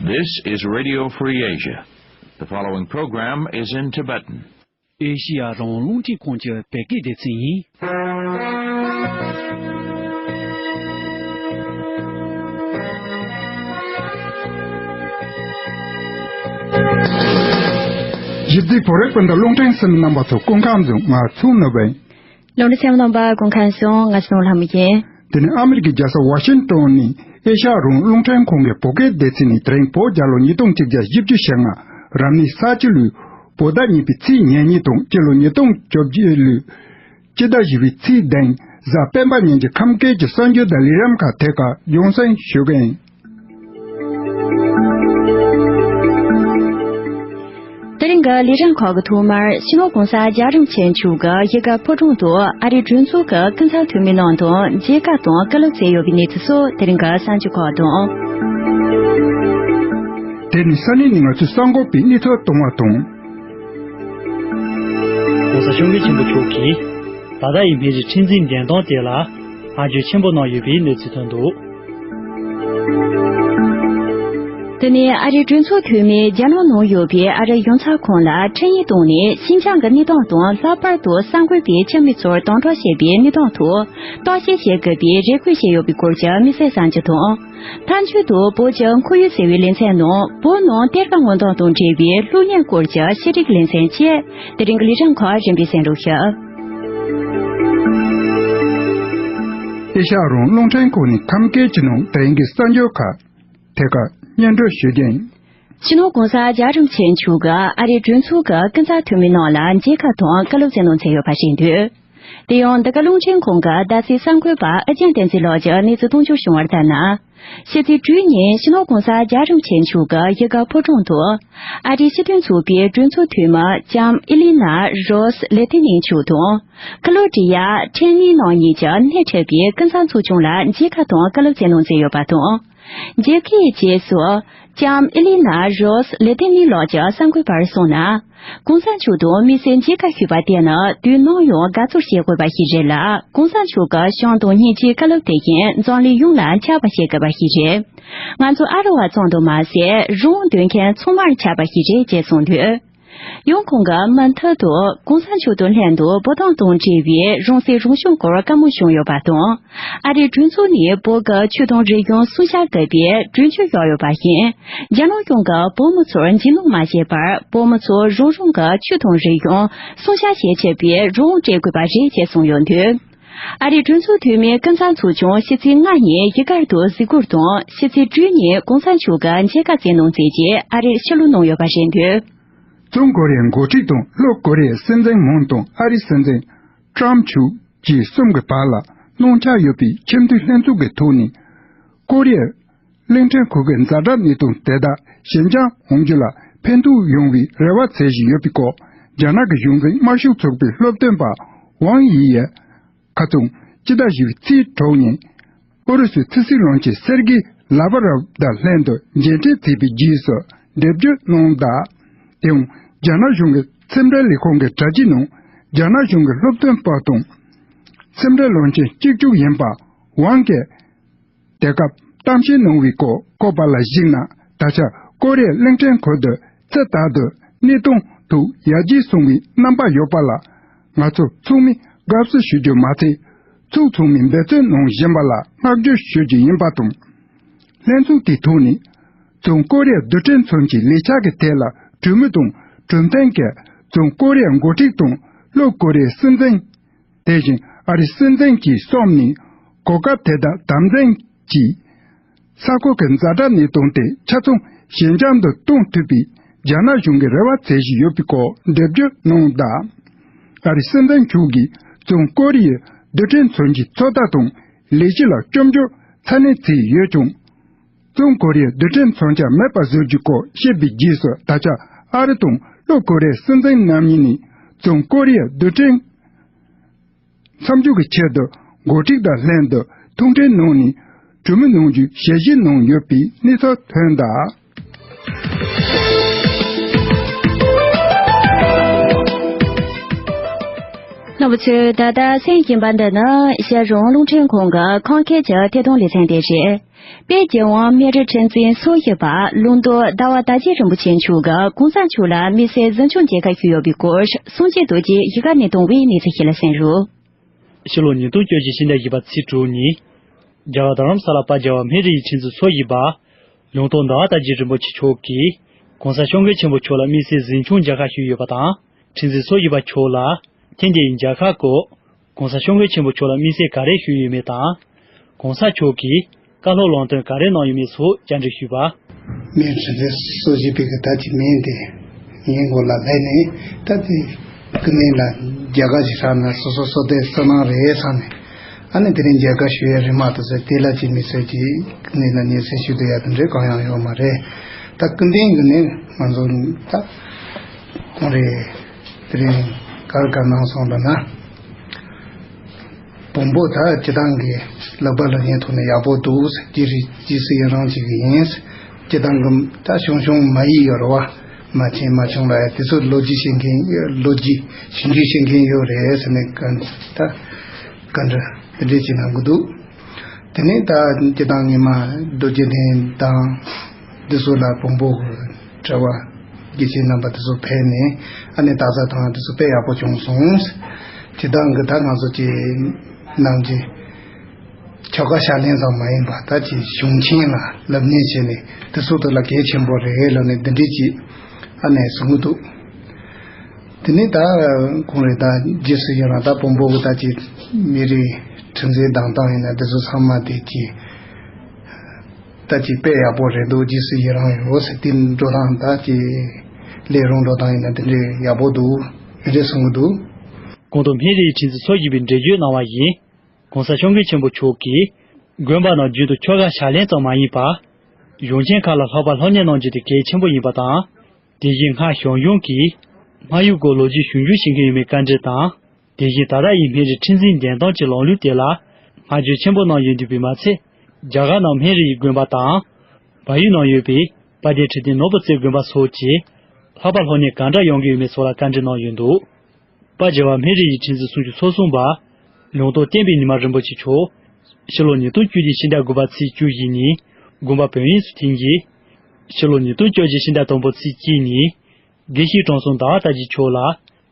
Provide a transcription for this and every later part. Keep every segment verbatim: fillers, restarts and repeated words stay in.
This is Radio Free Asia. The following program is in Tibetan. ཨེ་ཤི་ཡ་རང་དབང་རླུང་འཕྲིན་ཁང་གི་བོད་སྐད་སྡེ་ཚན་ཡིན། གཞི་རྩའི་བོད་རིགས་སྤུན་ཟླ་རླུང་འཕྲིན་གསན་རྣམ་པ་ཚོ་སྐུ་ཁམས་བཟང་། ང་ཚོ་ནོར་བུ་ཡིན། ལུང་རིགས་སེམས་ནང་པ་སྐུ་ཁམས་བཟང་། ང་ཚོ་ལྷ་མོ་ཡིན། དེ་ནི་ཨ་མི་རི་ཀའི་རྒྱལ་ས་ཝ་ཤིང་ཏོན་ནས་ཨེ་ཤ་ཡ་རང་དབང་རླུང་འཕྲིན་ཁང་གི་བོད་སྐད་སྡེ་ཚན་ནས། དེ་རིང་བོད་རྒྱལ་ལོ་ཉིས་སྟོང་གཅིག་བརྒྱ་བཞི་བཅུ་ཞེ་ལྔ། རབ་གནས་ས་བྱི་ལོའི་བོད་ཟླ་གཉིས་པའི་ཚེས་ཉེར་གཉིས་དང་། སྤྱི་ལོ་ཉིས་སྟོང་བཅོ་བརྒྱད་ལོའི་སྤྱི་ཟླ་བཞི་པའི་ཚེས་བདུན། གཟའ་སྤེན་པ་ཉིན་གྱི་ཁམས་སྐད་ཀྱི་གསར་འགྱུར་དང་ལས་རིམ་ཁག་ཐད་ཀར་རྒྱང་སྲིང་ཞུ་གི་ཡིན། དེ་རིང་གི་ལས་རིམ་ཁག་གི་ཐོག་མར་སྤྱི་ནོར་༸གོང་ས་རྒྱལ་བ་རིན་པོ་ཆེ་མཆོག་གིས་གཞིས་ཀ་ཕོ་བྲང་དུ་ཨ་རིའི་གྲོས་ཚོགས་ཀྱི་ཀུན་བཟང་འཐུས་མི་རྣམས་དང་མཇལ་ཁ་དང་བཀའ་སློབ་སྩལ་ཡོད་པའི་གནས་ཚུལ་སོགས། དེ་རིང་གི་གསར་འགྱུར་ཁག་དང་། དེ་ནི་ས་གནས་ནས་ང་ཚོའི་གསར་འགོད་པས་གནས་ཚུལ་བཏང་བ་དང་། ༸གོང་ས་སྐྱབས་མགོན་ཆེན་པོ་མཆོག་གིས་ད་ལྟ་ཡི་སྨན་རིའི་ཁྲི་འཛིན་གདན་དྲངས་དེ་ལ་བསྔགས་བརྗོད་ཆེན་པོ་གནང་ཡོད་པའི་གནས་ཚུལ་ཐོན་འདུག། དེ་ནས་ཨ་རིའི་གྲོས་ཚོགས་འཐུས་མིས་རྒྱ་ནག་ནང་ཡོད་པའི་ཨ་རིའི་ཡོངས་ཚོགས་ཁང་ལ་འཕྲིན་ཡིག་བཏང་ནས། ཤིན་ཅང་གི་གནས་སྟངས་དང་། ལྷག་པར་དུ་གསར་འགོད་པས་ཁྱིམ་མི་ཚོར་དམ་དྲག་བྱས་པའི་གནས་སྟངས་ཐོག་བརྟག་དཔྱད་བྱེད་དགོས་པའི་རེ་སྐུལ་བྱས་ཡོད་པའི་སྐོར་གྱི་དམིགས་བསལ་གསར་འགྱུར་དང་། མཐའ་མཇུག་ཏུ་བོད་ཀྱི་ཁོར་ཡུག་ཟེར་བའི་ལེ་ཚན་ནང་བོད་ནང་གཏེར་ཁ་སྔོག་འདོན་དང་འབྲེལ་བའི་གློག་བརྙན་སྐོར་གྱི་ཤེས་རིག་ལེ་ཚན་བཅས། དེ་རིང་གི་ལས་རིམ་ཁག་རིམ་པས་གསན་རོགས་ཞུ། ཨེ་ཤ་ཡ་རང་དབང་རླུང་འཕྲིན་ཁང་ནས་ཁམས་སྐད་ཀྱི་ནང་དེ་རིང་གི་གསར་འགྱུར་ཁག་ཐད་ཀར་སྙན་སྒྲོན་ཞུ་རྒྱུ་ཡིན། སྤྱི་ནོར་༸གོང་ས་རྒྱལ་བ་རིན་པོ་ཆེ་མཆོག་གིས་ཨ་རིའི་གྲོས་ཚོགས་ཀྱི་ཀུན་བཟང་འཐུས་མི་རྣམས་ལ་མཇལ་ཁ་དང་བཀའ་སློབ་སྩལ་གནང་མཛད་ཡོད་པ་རེད་འདུག། དེ་ཡང་འདི་ག་རླུང་འཕྲིན་ཁང་གི་ཟླ་སྲིད་གསར་འགོད་པ་ཨ་ཅག་བསྟན་འཛིན་ལགས་ཀྱིས་གནས་ཚུལ་གཏོང་འབྱོར་བྱུང་བར་ལྟར་ན། ཕྱི་ཚེས་དྲུག་ཉིན་སྤྱི་ནོར་༸གོང་ས་རྒྱལ་བ་རིན་པོ་ཆེ་མཆོག་གིས་གཞིས་ཀ་ཕོ་བྲང་དུ་ཨ་རིའི་སྤྱི་མཐུན་ཚོགས་པའི་གྲོས་ཚོགས་འཐུས་མི་ལྕམ་ཨི་ལི་ན་རོས་ལེ་ཏི་ནི་མཆོག་དང་། ཁ་ལོ་ཌི་ཡ་ཁྲེན་ལི་རྣམ་གཉིས་ཀྱིས་སྣེ་ཁྲིད་པའི་ཀུན་བཟང་ཚོགས་ཆུང་ལ་མཇལ་ཁ་དང་བཀའ་སློབ་སྩལ་གནང་མཛད་ཡོད་པ་དང་། མཇལ་ཁའི་རྗེས་སུ་ལྕམ་ཨི་ལི་ན་རོས་ལེ་ཏི་ནི་ལགས་ཀྱིས་གསར་འགོད་པར་གསུངས་ན། ༸གོང་ས་མཆོག་དང་དམིགས་བསལ་མཇལ་ཁ་ཞུས་པ་དེ་ནི་དུས་ནམ་ཡང་དགའ་ཚོར་བྱེད་དགོས་པ་ཞིག་རེད་ལ། ༸གོང་ས་མཆོག་གི་བྱམས་དང་སྙིང་རྗེའི་བཀའ་སློབ་དེ་བཞིན་འཛམ་གླིང་ཡོངས་ལ་ཁྱབ་པ་བྱེད་དགོས་པ་ཞིག་རེད། ང་ཚོ་ཨ་རི་བ་ཙམ་དུ་མ་ཟད། རང་དབང་འདོད་མཁན་ཚང་མར་ཁྱབ་པ་ཞིག་རེད་ཅེས་གསུངས་འདུག། ཡང་ཁོང་གིས་མུ་མཐུད་དུ་༸གོང་ས་མཆོག་དང་ལྷན་དུ་བོད་དོན་དང་འབྲེལ་བའི་རང་སྲིད་རང་སྐྱོང་སྐོར་བཀའ་མོལ་བྱུང་ཡོད་པ་དང་། ཨ་རིའི་གྲོས་ཚོགས་ནས་བོད་ཀྱི་ཆོས་དང་རིག་གཞུང་སྲུང་སྐྱོབ་དགོས་པའི་གྲོས་ཆོད་བཞག་ཡོད་པ་བཞིན། རྒྱ་ནག་གཞུང་གིས་བོད་མི་ཚོར་འཇིགས་སྣང་མ་བྱས་པར། བོད་མི་ཚོ་རང་རང་གི་ཆོས་དང་རིག་གཞུང་སྲུང་སྐྱོབ་བྱེད་ཆེད་པའི་རང་དབང་སྤྲད་དགོས་པ་རེད་ཅེས་གསུངས་ཡོད་འདུག། ཨ་རིའི་གྲོས་ཚོགས་འཐུས་མི་ཀུན་བཟང་ཚོགས་ཆུང་ཕྱི་ཚེས་ལྔ་ཉིན་གཞིས་སྒར་དུ་གཟིགས་སྐོར་དང་། ཕྱི་ཚེས་དྲུག་ཉིན་༸གོང་ས་མཆོག་གི་མཇལ་ཁ་བསྩལ་གནང་མཛད་ཅེས་ཨ་རིར་ཕྱིར་ལོག་གནང་ཡོད་པ་རེད་འདུག། བཙུན་ཀོ་རི་ཡའི་འགོ་ཁྲིད་དང་ལྷོ་ཀོ་རི་ཡའི་སྲིད་འཛིན་མོན་དང་ཨ་རིའི་སྲིད་འཛིན་ཀྲམ་མཆོག་བཅས་གསུམ་གྱི་བར་ལ་གནང་འཆར་ཡོད་པའི་ཁྱིམ་མཐུན་ལྷན་ཚོགས་ཀྱི་ཐོག་ནས། ཀོ་རི་ཡའི་གླིང་ཕྲན་ཁུལ་གྱི་ཛ་དྲག་གནས་སྟངས་དེ་དག་ཞི་འཇམ་འོང་རྒྱུ་ལ་ཕན་ཐོགས་ཡོང་བའི་རེ་བ་བྱེད་བཞིན་ཡོད་པའི་སྐོར། རྒྱ་ནག་གི་གཞུང་འཛིན་དམར་ཤོག་ཚོགས་པའི་སློབ་སྟོན་པ་ཝང་དབྱི་ཡིས། ཁ་རྩང་སྤྱི་ཟླ་བཞི་པའི་ཚེས་དྲུག་ཉིན། ཨུ་རུ་སུའི་ཕྱི་སྲིད་བློན་ཆེན་སེར་གེ་ལ་ཝ་རོབ་དང་ལྷན་དུ་མཇལ་འཕྲད་བྱས་པའི་རྗེས་སུ་འགྲེལ་བརྗོད་གནང་གདའ། དེའང་རྒྱ་ནག་གཞུང་གི་ཕྱི་འབྲེལ་ལས་ཁུངས་ཀྱི་དྲ་རྒྱའི་ནང་། རྒྱ་ནག་གཞུང་གི་སློབ་སྟོན་པ་དང་ཕྱི་འབྲེལ་བློན་ཆེན་གཅིག་མཇུག་ཡིན་པ་ཝང་གིས། དེ་སྐབས་གཏམ་བཤད་གནང་བའི་སྐོར་བཀོད་པ་ལ་གཞིགས་ན། ད་ཆ་ཀོ་རི་ཡའི་གླིང་ཕྲན་ཁུལ་དུ་ཚེ་ཐར་དུ་གནས་སྟངས་ཐོག་ཡར་རྒྱས་སོང་བའི་རྣམ་པ་ཡོད་པ་ལ། ང་ཚོ་ཚང་མས་དགའ་བསུ་ཞུ་རྒྱུ་མ་ཚད། ཚོགས་ཚང་མས་འབད་བརྩོན་གནང་བཞིན་པ་ལ་བསྔགས་བརྗོད་ཞུ་རྒྱུ་ཡིན་པ་དང་། ལྷན་ཚོགས་དེའི་ཐོག་ནས། བཙུན་ཀོ་རི་ཡ་རྡུལ་ཕྲན་མཚོན་ཆའི་ལས་འཆར་གྱི་ཐད་ལ་གྲོས་མོལ་དང་གྲོས་མཐུན་གྱིས། བཙུན་ཀོ་རི་ཡའི་འགོ་ཁྲིད་དང་ལྷོ་ཀོ་རི་ཡའི་སྲིད་འཛིན། དེ་བཞིན་ཨ་རིའི་སྲིད་འཛིན་བཅས་གསུམ་ནས་གོ་སྐབས་དེ་དག་དམ་འཛིན་གྱིས། ས་ཁུལ་གྱི་ཛ་དྲག་གནས་སྟངས་དེ་ཆ་ཚང་ཞི་འཇམ་དུ་གཏོང་ཐུབ་པའི་རྒྱ་ནག་གཞུང་གིས་རེ་བ་བྱེད་བཞིན་ཡོད་པའི་སྐོར་འགྲེལ་བརྗོད་གནང་གདའ། ཨ་རིའི་སྲིད་འཛིན་མཆོག་གིས་བཙུན་ཀོ་རི་ཡའི་རྡུལ་ཕྲན་མཚོན་ཆའི་ཚོད་ལྟ་དང་ལས་གཞི་ལ་སྐྱོན་བརྗོད་ཚ་ནན་བྱས་ཡོད་ཀྱང་། བཙུན་ཀོ་རི་ཡའི་རྡུལ་ཕྲན་མཚོན་ཆ་མེད་པ་བཟོ་རྒྱུའི་སྐོར་བཤད་པའི་རྗེས་སུ། ད་ཆ་ཨ་རི་དང་ལྷོ་ཀོ་རི་ཡའི་སྲིད་འཛིན་རྣམ་གཉིས་ནས་བཙུན་ཀོ་རི་ཡའི་རྡུལ་ཕྲན་མཚམས་འཇོག་གི་ཆེད་དུ་འགོ་ཁྲིད་དང་ལྷན་དུ་ཐུག་འཕྲད་གནང་ནས་གྲོས་མོལ་གནང་རྒྱུའི་ཞལ་བཞེས་གནང་ཡོད་པའི་གནས་ཚུལ་ཐོན་གདའ། རྣམ་པ་ཚོས་ད་ལྟ་གསན་བཞིན་པ་འདི་ནི་ཨེ་ཤ་ཡ་རང་དབང་རླུང་འཕྲིན་ཁང་གི་ཁམས་སྐད་ཀྱི་ཐད་གཏོང་ལེ་ཚན་དེ་རེད། དཔལ་རྒྱལ་དབང་སྨན་རི་ཁྲི་འཛིན་ཚོགས་བཞི་པ་ལུང་རྟོགས་ཟླ་བ་དར་རྒྱས་རིན་པོ་ཆེ་མཆོག་གིས་གོང་ས་མཆོག་ལ་དམིགས་བསལ་གཟིམ་ཆུང་མཇལ་ཁ་ཞུས་ཡོད་པའི་སྐོར་གསུང་ཆོས་རྡོ་རྗེས་གཞིས་ཀ་ནས་བཏང་བའི་གནས་ཚུལ་ཞིག་ལ་གསན་རོགས། ཕྱི་ལོ་ཉིས་སྟོང་བཅོ་བརྒྱད་ཕྱི་ཟླ་བཞི་པ་ཚེས་དྲུག་ཉིན། རྒྱ་གར་རྡ་རམ་ས་ལ་དཔལ་རྒྱལ་བ་སྨན་རི་ཡི་ཁྲི་འཛིན་ཚོགས་བཞི་པ་ལུང་རྟོགས་ཟླ་བ་དར་རྒྱས་རིན་པོ་ཆེ་མཆོག་གིས་གོང་ས་སྐྱབས་མགོན་ཆེན་པོ་མཆོག་ལ་དམིགས་བསལ་གཟིམ་ཆུང་མཇལ་ཁ་ཞུས་ཡོད་པ་དང་། ཁྲི་འཛིན་ཚོགས་བཞི་པ་མཆོག་ལ་ཐེངས་འདིའི་མཇལ་ཁ་སྐབས་གོང་ས་སྐྱབས་མགོན་ཆེན་པོ་མཆོག་ལ་དམིགས་བསལ་ག་རེ་ཞུས་ཡོད་མེད་དང་། གོང་ས་མཆོག་གིས་བཀའ་སློབ་ལམ་སྟོན་ག་རེ་གནང་ཡོད་མེད་སོགས་བཅར་འདྲི་ཞུས་པ། སྨན་རི་ཁྲི་འཛིན་ཚོགས་བཞི་པའི་གི་ད་ཅི་མིན་ཏེ་ངའི་མགོ་ལ་ལྷན་ནས་ད་དེ་སྐུ་མིང་ལ་རྒྱ་གར་ཞིག་ཧྲ་ན་སོ་སོ་སོ་དེ་སུ་ནང་རེད་ས་ནས། ཨ་ནི་དེ་རིང་མཇལ་ཁ་ཞུ་ཡ་རེད་མ་གཏོགས་ཟེར་དེ་ལ་ཅི་མི་ཟེར་གྱི་ངས་ལ་ཉེ་ཚན་ཞུ་དུ་ཡ་དེ་འདྲས་གང་ཡང་ཡོད་མ་རེད། ད་སྐུ་མདུན་གྱི་ནི་ང་ཚོ་ད་ཁོང་རེད། དེ་རིང་གར་ག་གནང་སོང་ལ་ན། བོན་པོ་ད་སྤྱི་བཏང་གི་ལག་པ་ལ་ཉན་ཐོག་ནས་ཡག་པོ་འདུག་ཟེར་གྱི་རེད། རྗེས་སུ་ཡི་རང་བྱེད་ཀྱི་ཡིན། སྤྱི་བཏང་གི་ད་ཆུང་ཆུང་མ་ཡིག་ཡོད་རེད་བ། མ་ཆེན་མ་ཆུང་ལ་ཡ་དེ་ཚོ་ལོ་རྒྱུས་ཤེས་མཁན་ལོ་རྒྱུས་ཞིབ་འཇུག་བྱེད་མཁན་ཡོད་རེད་ཟེར་ནས་ག་ད་བཀའ་འདྲི་དེ་འདྲས་ཅིག་གནང་གི་འདུག་དེ་ནས་ད་སྤྱི་བཏང་ཉི་མ་རྡོ་རྗེ་གདན་དང་འདི་ཚོ་ལ་བོན་པོ་གི་གྲྭ་བ་དགེ་བཤེས་རྣམ་པ་དེ་ཚོ་ཕེབས་ནས་ཨ་ནི་ད་ས་དང་དེ་ཚོ་དཔེ་ཡག་པོ་བྱུང་སོང་། སྤྱི་བཏང་གི་ད་ང་ཚོ་ཀྱི་ནང་གི་ཆོ་ག་ཕྱག་ལེན་ཙམ་མ་ཡིན་པ་ད་ཀྱི་གཞུང་ཆེན་ལ་ལབ་གནས་བྱས་ནས་དེ་ཚོ་དེ་ལ་གལ་ཆེན་པོ་རེད་ལབ་ནས་འདི་འདྲས་ཀྱི་ཨ་ནས་གསུང་གི་འདུག་དེ་ནས་ད་ཁོང་རེ་ད་རྗེས་སུ་ཡི་རང་ད་བོན་པོ་གི་ད་ཀྱི་མི་རིགས་ཁྲི་འཛིན་གདན་སྟངས་ཡིན་ན་དེ་ཚོ་ཚང་མ་དེ་ཀྱི་ད་ཅིག་དཔེ་ཡག་པོ་རེད་འདུག་རྗེས་སུ་ཡི་རང་ཡོད་ཟེར་དེ་འགྲོ་སྟངས་ད་ཅིག་ལས་རུང་འགྲོ་སྟངས་ཡིན་ན་དེ་འདྲའི་ཡག་པོ་འདུག་དེ་འདྲའི་གསུང་གི་འདུག་གོང་དུ་སྨན་རིའི་ཁྲི་འཛིན་ཚོགས་བཞི་པས་འགྲེལ་བརྗོད་གནང་བ་ཡིན། གོང་ས་སྐྱབས་མགོན་ཆེན་པོ་མཆོག་གིས་དགོན་པ་ནང་རྒྱུན་དུ་ཆོ་ག་ཕྱག་ལེན་ཙམ་མ་ཡིན་པར། གཞུང་ཆེན་ཁག་ལ་ལྷག་པར་སློབ་གཉེར་གནང་རྒྱུ་དེ་གལ་ཆེན་པོ་ཡིན་པ་དང་། དེ་བཞིན་སྔར་ཞང་ཞུང་གིས་སྨར་ཡུལ་སྐོར་ལོ་རྒྱུས་ཞིབ་འཇུག་བྱེད་མཁན་ཡོད་མེད་བཀའ་འདྲི་དང་། དེ་བཞིན་ད་ལྟ་ཡི་སྨན་རི་ཁྲི་འཛིན་གདན་སྟངས་ཀྱི་ལམ་ལུགས་དེ་ལ་སྔ་འགྱུར་ཆེན་པོ་གནང་ཡོད་འདུག་པས་མ་ཚད། རྒྱ་གར་ནང་སྨན་རི་ཡི་དགོན་པ་དང་། བལ་ཡུལ་ནང་ཡོད་པའི་དཔལ་ལྡན་ཁྲི་ལྡན་ནོར་བུ་རྩེ་དགོན་པ་སོགས་ཀྱི་ལྷག་པར་སློབ་གཉེར་གང་འདྲ་ཡོང་གི་ཡོད་མེད་སོགས་ལ་བཀའ་འདྲི་གནང་ཡོད་འདུག་དཔལ་རྒྱལ་བ་སྨན་རི་ཡི་ཁྲི་འཛིན་སུམ་ཅུ་སོ་གསུམ་པ་ལུང་རྟོགས་བསྟན་པའི་ཉི་མ་རིན་པོ་ཆེ་མཆོག་ཕྱི་ལོ་ཉིས་སྟོང་བཅུ་བཞི་ཕྱི་ཟླ་དགུ་པ་ཚེས་བཅུ་བཞི་ཉིན་དགོངས་པ་བོད་དབྱིངས་སུ་ཐིམ་རྗེས། ཕྱི་ལོ་ཉིས་སྟོང་བཅོ་བརྒྱད་ཕྱི་ཟླ་དང་པོ་ཚེས་གཅིག་ཉིན་དགེ་བཤེས་དྲང་སྲོང་ཟླ་བ་དར་རྒྱས་མཆོག་ལ་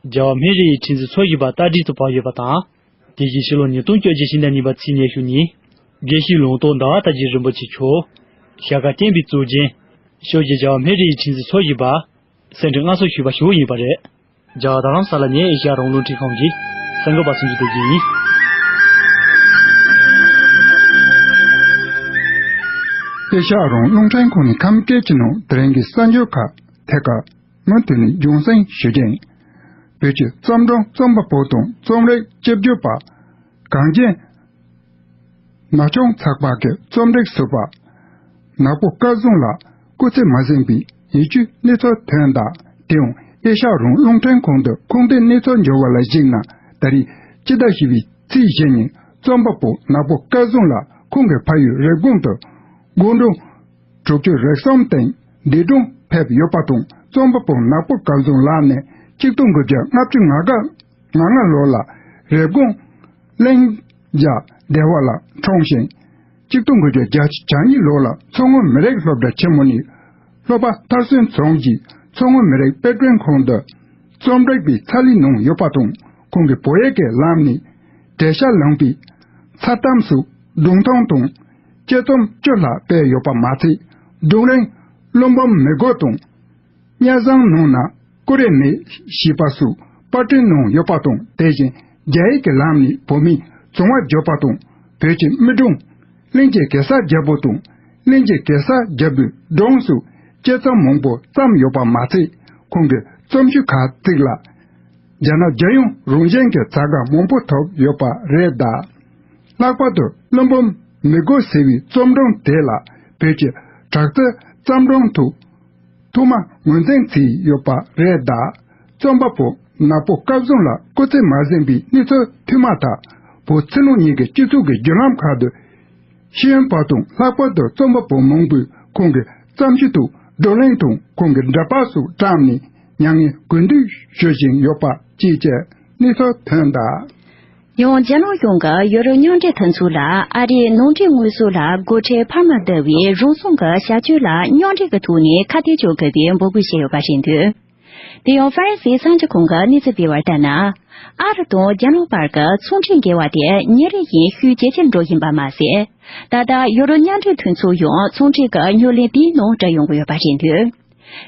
རྒྱལ་བ་སྨན་རི་ཡི་ཁྲི་འཛིན་ཚོགས་བཞི་པ་རྟ་དྲེལ་དུ་བབས་ཡོད་པ་དང་། དེ་བཞིན་ཕྱི་ལོ་ཉིས་སྟོང་བཅོ་བརྒྱད་ཕྱི་ཟླ་གཉིས་པ་ཚེས་ཉི་ཤུ་ཉིན་དགེ་བཤེས་ལུང་རྟོགས་ཟླ་བ་དར་རྒྱས་རིན་པོ་ཆེ་མཆོག་ཞྭ་སྒར་བསྟན་པའི་གཙུག་རྒྱན་ཕྱོགས་བཞི་རྒྱལ་བ་སྨན་རི་ཡི་ཁྲི་འཛིན་ཚོགས་བཞི་པ་གསེར་ཁྲི་མངའ་གསོལ་ཞུས་པ་ཞུ་བ་ཡིན་པ་རེད། རྒྱ་གར་རྡ་རམ་ས་ལ་ནས་ཨེ་ཤ་ཡ་རང་དབང་རླུང་འཕྲིན་ཁང་གི་གསར་འགོད་པ་སུམ་ཅུ་སྟོབས་རྒྱས་ཡིན། ཨེ་ཤ་ཡ་རང་དབང་རླུང་འཕྲིན་ཁང་ནས་ཁམས་སྐད་ཀྱི་ནང་དེ་རིང་གི་གསར་འགྱུར་ཁག་ཐད་ཀར་མུ་མཐུད་ནས་རྒྱང་སྲིང་ཞུ་རྒྱུ་ཡིན། བོད་ཀྱི་བརྩམས་སྒྲུང་རྩོམ་པ་པོ་དང་རྩོམ་རིག་སྐྱབས་བཅོལ་བ། གངས་ཅན་ན་ཆུང་ཚགས་པར་གྱི་རྩོམ་སྒྲིག་ཟུར་པ། ནག་པོ་སྐལ་བཟང་ལགས་སྐུ་ཚེ་མ་ཟིན་པའི་ཡིད་སྐྱོའི་གནས་ཚུལ་ཐོན་གདའ། དེའང་ཨེ་ཤ་ཡ་རང་དབང་རླུང་འཕྲིན་ཁང་དུ་ཁུངས་ལྡན་གནས་ཚུལ་འབྱོར་བ་ལ་གཞིགས་ན། ད་རེས་སྤྱི་ཟླ་བཞི་པའི་ཚེས་བཞི་ཉིན་རྩོམ་པ་པོ་ནག་པོ་སྐལ་བཟང་ལགས་ཁོང་གི་ཕ་ཡུལ་རེབ་གོང་དུ་དགུང་གྲངས་དྲུག་ཅུ་རེ་གསུམ་སྟེང་འདས་གྲོངས་ཕེབས་ཡོད་པ་དང་། རྩོམ་པ་པོ་ནག་པོ་སྐལ་བཟང་ལགས་ནི་ཆིག་སྟོང་དགུ་བརྒྱ་ལྔ་བཅུ་ང་ལྔ་ལོ་ལ་རེབ་གོང་གླིང་རྒྱ་སྡེ་བ་ལ་འཁྲུངས་ཤིང་། ཆིག་སྟོང་དགུ་བརྒྱ་གྱ་གཉིས་ལོ་ལ་མཚོ་སྔོན་མི་རིགས་སློབ་གྲྭ་ཆེན་མོ་ནས་སློབ་པ་མཐར་སོན་མཚོན་གྱིས་མཚོ་སྔོན་མི་རིགས་དཔེ་སྐྲུན་ཁང་དུ་རྩོམ་སྒྲིག་པའི་ཚ་ལས་གནང་ཡོད་པ་དང་། ཁོང་གིས་བོད་ཡིག་གི་ལམ་ནས་འགྲེལ་བཤད་གླེང་བའི་མཚར་གཏམ་སོགས་སྒྲུང་ཐུང་དང་དཔྱད་རྩོམ་བཅུ་ལྷག་སྤེལ་ཡོད་པ་མ་ཚད། སྒྲུང་རིང་ཀླུ་འབུམ་མི་རྒོད་དང་། སྙན་བཟང་ནང་ན་ཀུ་རེ་མེད་ཞེས་པ་སོགས་པར་སྐྲུན་གནང་ཡོད་པ་དང་། དེ་བཞིན་རྒྱ་ཡིག་གི་ལམ་ནས་བོད་མིའི་བྱུང་བ་བརྗོད་པ་དང་། བོད་ཀྱི་མི་སྒྲུང་། གླིང་རྗེ་གེ་སར་རྒྱལ་པོ་དང་གླིང་རྗེ་གེ་སར་རྒྱལ་པོའི་སྒྲུང་སོགས་དཔྱད་རྩོམ་མང་པོ་བརྩམས་ཡོད་པ་མ་ཚད། ཁོང་གི་རྩོམ་ཆོས་ཁག་ཅིག་ལ་རྒྱ་ནག་རྒྱལ་ཡོངས་རང་བཞིན་གྱི་ཚད་བཀག་མང་པོ་ཐོབ་ཡོད་པ་རེད་གདའ། ལྷག་པར་དུ་ཀླུ་འབུམ་མི་རྒོད་ཟེར་བའི་རྩོམ་སྒྲུང་དེ་ལ་བོད་ཀྱི་དྲག་རྩལ་བརྩམས་སྒྲུང་ཐོག་ཐོག་མ་ངོས་འཛིན་བྱས་ཡོད་པ་རེད་གདའ། རྩོམ་པ་པོ་ནག་པོ་སྐལ་བཟང་ལགས་སྐུ་ཚེ་མ་ཟིན་པའི་གནས་ཚུལ་ཐོན་མ་ཐག་བོད་ཕྱི་ནང་གཉིས་ཀྱི་སྤྱི་ཚོགས་ཀྱི་བརྒྱུད་ལམ་ཁག་ཏུ་ཤེས་ཡོན་པ་དང་ལྷག་པར་དུ་རྩོམ་པ་པོ་མང་པོས་ཁོང་གི་བརྩམས་ཆོས་དང་བགྲོ་གླེང་དང་ཁོང་གི་འགྲེལ་པ་སོགས་བཀྲམ་ནས་མྱ་ངན་གུས་འདུད་ཞུ་བཞིན་ཡོད་པ་བཅས་ཀྱི་གནས་ཚུལ་ཐོན་གདའ། ཡང་རྒྱ་ནག་གཞུང་གིས་ཡུ་རོབ་མཉམ་འབྲེལ་མཐུན་ཚོགས་ལ་ཨ་རིའི་ནང་འདྲེན་དངོས་ཟོག་ལ་སྒོ་ཁྲལ་འཕར་མ་བསྡུ་བའི་རང་སྲུང་གི་བྱ་སྤྱོད་ལ་མཉམ་འབྲེལ་གྱི་ཐོག་ནས་ཁ་གཏད་གཅོག་དགོས་པའི་འབོད་སྐུལ་བྱས་ཡོད་པ་རེད་འདུག་དེ་ཡང་ཧྥ་རན་སིའི་གསར་འགྱུར་ཁང་གིས་གནས་ཚུལ་སྤེལ་བར་ལྟར་ན། ཨ་རི་དང་རྒྱ་ནག་བར་གྱི་ཚོང་འབྲེལ་འགལ་བ་དེ་ཉིན་རེ་བཞིན་ཤུགས་ཇེ་ཆེར་འགྲོ་བཞིན་པ་མ་ཟད། ད་ལྟ་ཡུ་རོབ་མཉམ་འབྲེལ་མཐུན་ཚོགས་ཡང་ཚོང་འབྲེལ་གྱི་སྣེ་ལེན་དེའི་ནང་བསྒྲིལ་ཡོང་གི་ཡོད་པ་རེད་འདུག་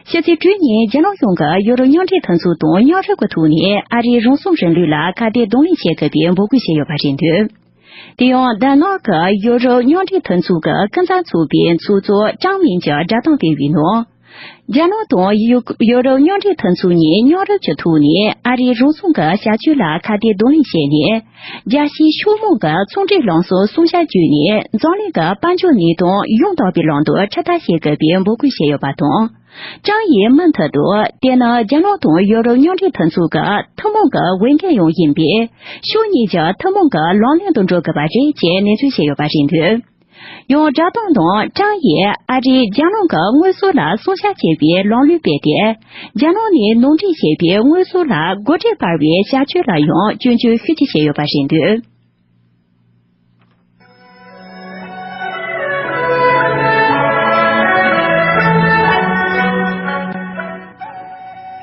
ཕྱི་ཚེས་དྲུག་ཉིན་རྒྱ་ནག་གཞུང་གིས་ཡུ་རོབ་མཉམ་འབྲེལ་མཐུན་ཚོགས་དང་མཉམ་རུབ་ཀྱི་ཐོག་ནས་ཨ་རིའི་རང་སྲུང་རིང་ལུགས་ལ་ཁ་གཏད་གདོང་ལེན་བྱེད་དགོས་པའི་འབོད་སྐུལ་བྱས་ཡོད་པ་རེད་འདུག་དེ་ཡང་ཌན་མཱརཀ་གི་ཡུ་རོབ་མཉམ་འབྲེལ་མཐུན་ཚོགས་ཀྱི་ཀུན་བཟང་ཚོགས་པའི་ཚོགས་གཙོ་ཀྲང་མིང་གྱིས་བསྒྲགས་གཏམ་སྤེལ་བའི་ནང་། རྒྱ་ནག་དང་ཡུ་ཡུ་རོབ་མཉམ་འབྲེལ་མཐུན་ཚོགས་གཉིས་མཉམ་རུབ་ཀྱི་ཐོག་ནས་ཨ་རིའི་རང་སྲུང་གི་བྱ་སྤྱོད་ལ་ཁ་གཏད་གདོང་ལེན་བྱས་ནས། རྒྱལ་སྤྱིའི་ཕྱོགས་མང་གི་ཚོང་འབྲེལ་ལམ་སྲོལ་སྲུང་བྱ་བརྒྱུད་ནས་འཛམ་གླིང་གི་དཔལ་འབྱོར་གནས་སྟངས་ཡང་དག་པའི་ལམ་དུ་ཁྲིད་ཐབས་བྱེད་དགོས་པའི་འབོད་སྐུལ་བྱས་ཡོད་པ་དང་། ཀྲང་ཡིས་མུ་མཐུད་དུ་དེ་ནི་རྒྱ་ནག་དང་ཡུ་རོབ་མཉམ་འབྲེལ་མཐུན་ཚོགས་ཀྱི་ཐུན་མོང་གི་འོས་འགན་ཡང་ཡིན་པས། ཕྱོགས་གཉིས་ཀྱི་ཐུན་མོང་གི་ལག་ལེན་དུ་འགྲོ་དགོས་པ་རེད་ཅེས་ནན་སྟོན་བྱས་ཡོད་པ་རེད་འདུག་ཡང་བསྒྲགས་གཏམ་ནང་ཀྲང་ཡིས་ཨ་རིས་རྒྱ་ནག་གི་དངོས་ཟོག་ལ་སྲུང་བྱ་བྱེད་པའི་ལམ་ལུགས་སྤེལ་ཏེ། རྒྱ་ནག་ནས་ནང་འདྲེན་བྱས་པའི་དངོས་ཟོག་ལ་སྒོ་ཁྲལ་སྤར་བའི་བྱ་སྤྱོད་ལ་ཡང་སྐྱོན་བརྗོད་ཤུགས་ཆེ་བྱས་ཡོད་པ་རེད་འདུག་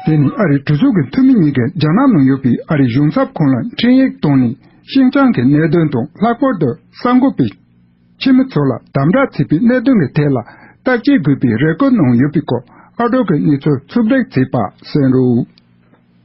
དེ་ནི་ཨ་རིའི་གྲོས་ཚོགས་ཀྱི་འཐུས་མི་གཉིས་ཀས་རྒྱ་ནག་ནང་ཡོད་པའི་ཨ་རིའི་གཞུང་ཚབ་ཁང་ལ་འཕྲིན་ཡིག་བཏང་ནས་ཤིན་ཅང་གི་གནད་དོན་དང་ལྷག་པར་དུ་གསར་འགོད་པའི་ཁྱིམ་མི་ཚོ་ལ་དམ་དྲག་བྱས་པའི་གནད་དོན་གྱི་ཐད་ལ་བརྟག་དཔྱད་དགོས་པའི་རེ་སྐུལ་གནང་ཡོད་པའི་སྐོར་ཨ་ཀྲོག་གི་གནས་ཚུལ་ཚུབ་སྒྲིག་བྱས་པ་གསན་རོགས།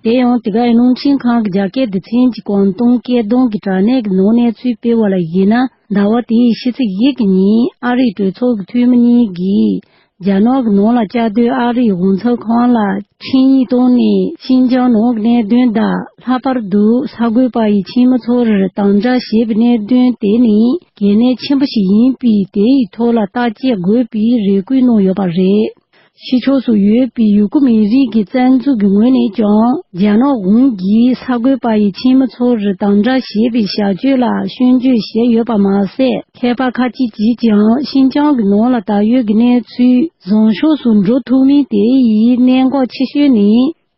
དེ་ཡང་དེ་གའི་རླུང་འཕྲིན་ཁང་གི་རྒྱ་སྐད་སྡེ་ཚན་གྱི་ཀོང་ཏུང་སྐད་གདངས་ཀྱི་དྲ་གནས་ཀྱི་ནང་གནས་ཚུལ་སྤེལ་བ་ལ་གཞིགས་ན། ཟླ་བ་དེའི་ཕྱི་ཚེས་བཞི་གི་ཉིན་ཨ་རིའི་གྲོས་ཚོགས་ཀྱི་འཐུས་མི་གཉིས་ཀྱིས། རྒྱ་ནག་གི་ནང་ལ་བཅའ་སྡོད་ཨ་རིའི་གཞུང་ཚབ་ཁང་ལ་འཕྲིན་ཡིག་བཏང་ནས་ཤིན་ཅང་ནང་གི་གནད་དོན་དང་། ལྷག་པར་དུ་གསར་འགོད་པ་ཡི་ཁྱིམ་མི་ཚོར་དམ་དྲག་བྱས་པའི་གནད་དོན་དེ་ནི་གལ་གནད་ཆེན་པོ་ཞིག་ཡིན་པས། དེ་ཡི་ཐོག་ལ་བརྟག་དཔྱད་དགོས་པའི་རེ་སྐུལ་གནང་ཡོད་པ་རེད། ཕྱི་ཕྱོགས་སུ་ཡོད་པའི་ཡུ་གུར་མི་རིགས་ཀྱི་རྩ་འཛུགས་ཀྱི་ངོས་ནས་ཀྱང་། རྒྱ་ནག་གཞུང་གིས་གསར་འགོད་པ་ཡི་ཁྱིམ་མི་ཚོར་དམ་དྲག་བྱས་པའི་བྱ་སྤྱོད་ལ་སྐྱོན་བརྗོད་བྱས་ཡོད་པ་མ་ཟད། མཁས་པ་ཁག་ཅིག་གིས་ཀྱང་ཤིན་ཅང་གི་ནང་ལ་ད་ཡོད་ཀྱི་གནས་ཚུལ་བཟང་ཕྱོགས་སུ་འགྲོ་ཐུབ་མིན་དེ་ཡི་གནད་འགག་ཆེ་ཤོས་ནི།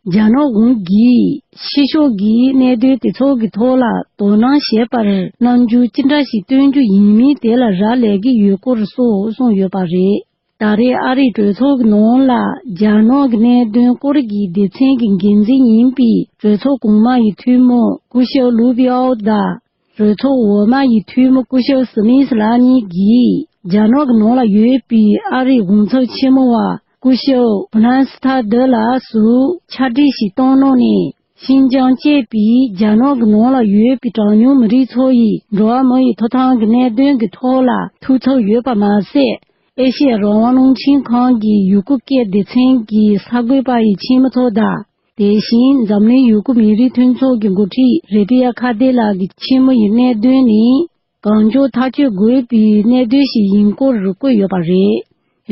རྒྱ་ནག་གཞུང་གིས་ཕྱི་ཕྱོགས་ཀྱི་གནད་དོན་དེ་ཚོ་གི་ཐོག་ལ་དོ་སྣང་བྱེད་པར་རྣམ་འགྱུར་ཅི་འདྲ་ཞིག་སྟོན་རྒྱུ་ཡིན་མིན་དེ་ལ་རག་ལས་ཀྱི་ཡོད་སྐོར་སོགས་གསུངས་ཡོད་པ་རེད། ད་རེས་ཨ་རིའི་གྲོས་ཚོགས་ཀྱི་ནང་ལ་རྒྱ་ནག་གི་གནད་དོན་སྐོར་གྱི་སྡེ་ཚན་གྱི་འགན་འཛིན་ཡིན་པའི་གྲོས་ཚོགས་གོང་མ་ཡི་འཐུས་མི་སྐུ་ཞབས་ལུའུ་པི་ཨའོ་དང་། གྲོས་ཚོགས་འོག་མ་ཡི་འཐུས་མི་སྐུ་ཞབས་སི་མིས་ལགས་གཉིས་ཀྱིས་རྒྱ་ནག་གི་ནང་ལ་ཡོད་པའི་ཨ་རིའི་གཞུང་ཚབ་ཆེན་མོ་བ་སྐུ་ཞབས་བྷུ་ལན་སི་ཐ་དི་ལགས་སུ་ཕྱག་བྲིས་ཤིག་བཏང་གནང་ནས། ཤིན་ཅང་བཅས་པའི་རྒྱ་ནག་གི་ནང་ལ་ཡོད་པའི་གྲངས་ཉུང་མི་རིགས་ཚོ་ཡི་འགྲོ་བ་མི་ཡི་ཐོབ་ཐང་གི་གནད་དོན་གྱི་ཐོག་ལ་ཐུགས་འཚབ་ཡོད་པ་མ་ཟད། ཨེ་ཤེ་ཡ་རང་དབང་རླུང་འཕྲིན་ཁང་གི་ཡུ་གུར་སྐད་སྡེ་ཚན་གྱི་གསར་འགོད་པ་ཡི་ཁྱིམ་མི་ཚོ་དང་། དེ་བཞིན་འཛམ་གླིང་ཡུ་གུར་མི་རིགས་མཐུན་ཚོགས་ཀྱི་འགོ་ཁྲིད་རེ་པི་ཡ་ཁ་ཏེ་ལགས་ཀྱི་ཁྱིམ་མི་ཡི་གནད་དོན་ནི། གང་མགྱོགས་ཐག་གཅོད་དགོས་པའི་གནད་དོན་ཞིག་ཡིན་སྐོར་བཀོད་ཡོད་པ་རེད།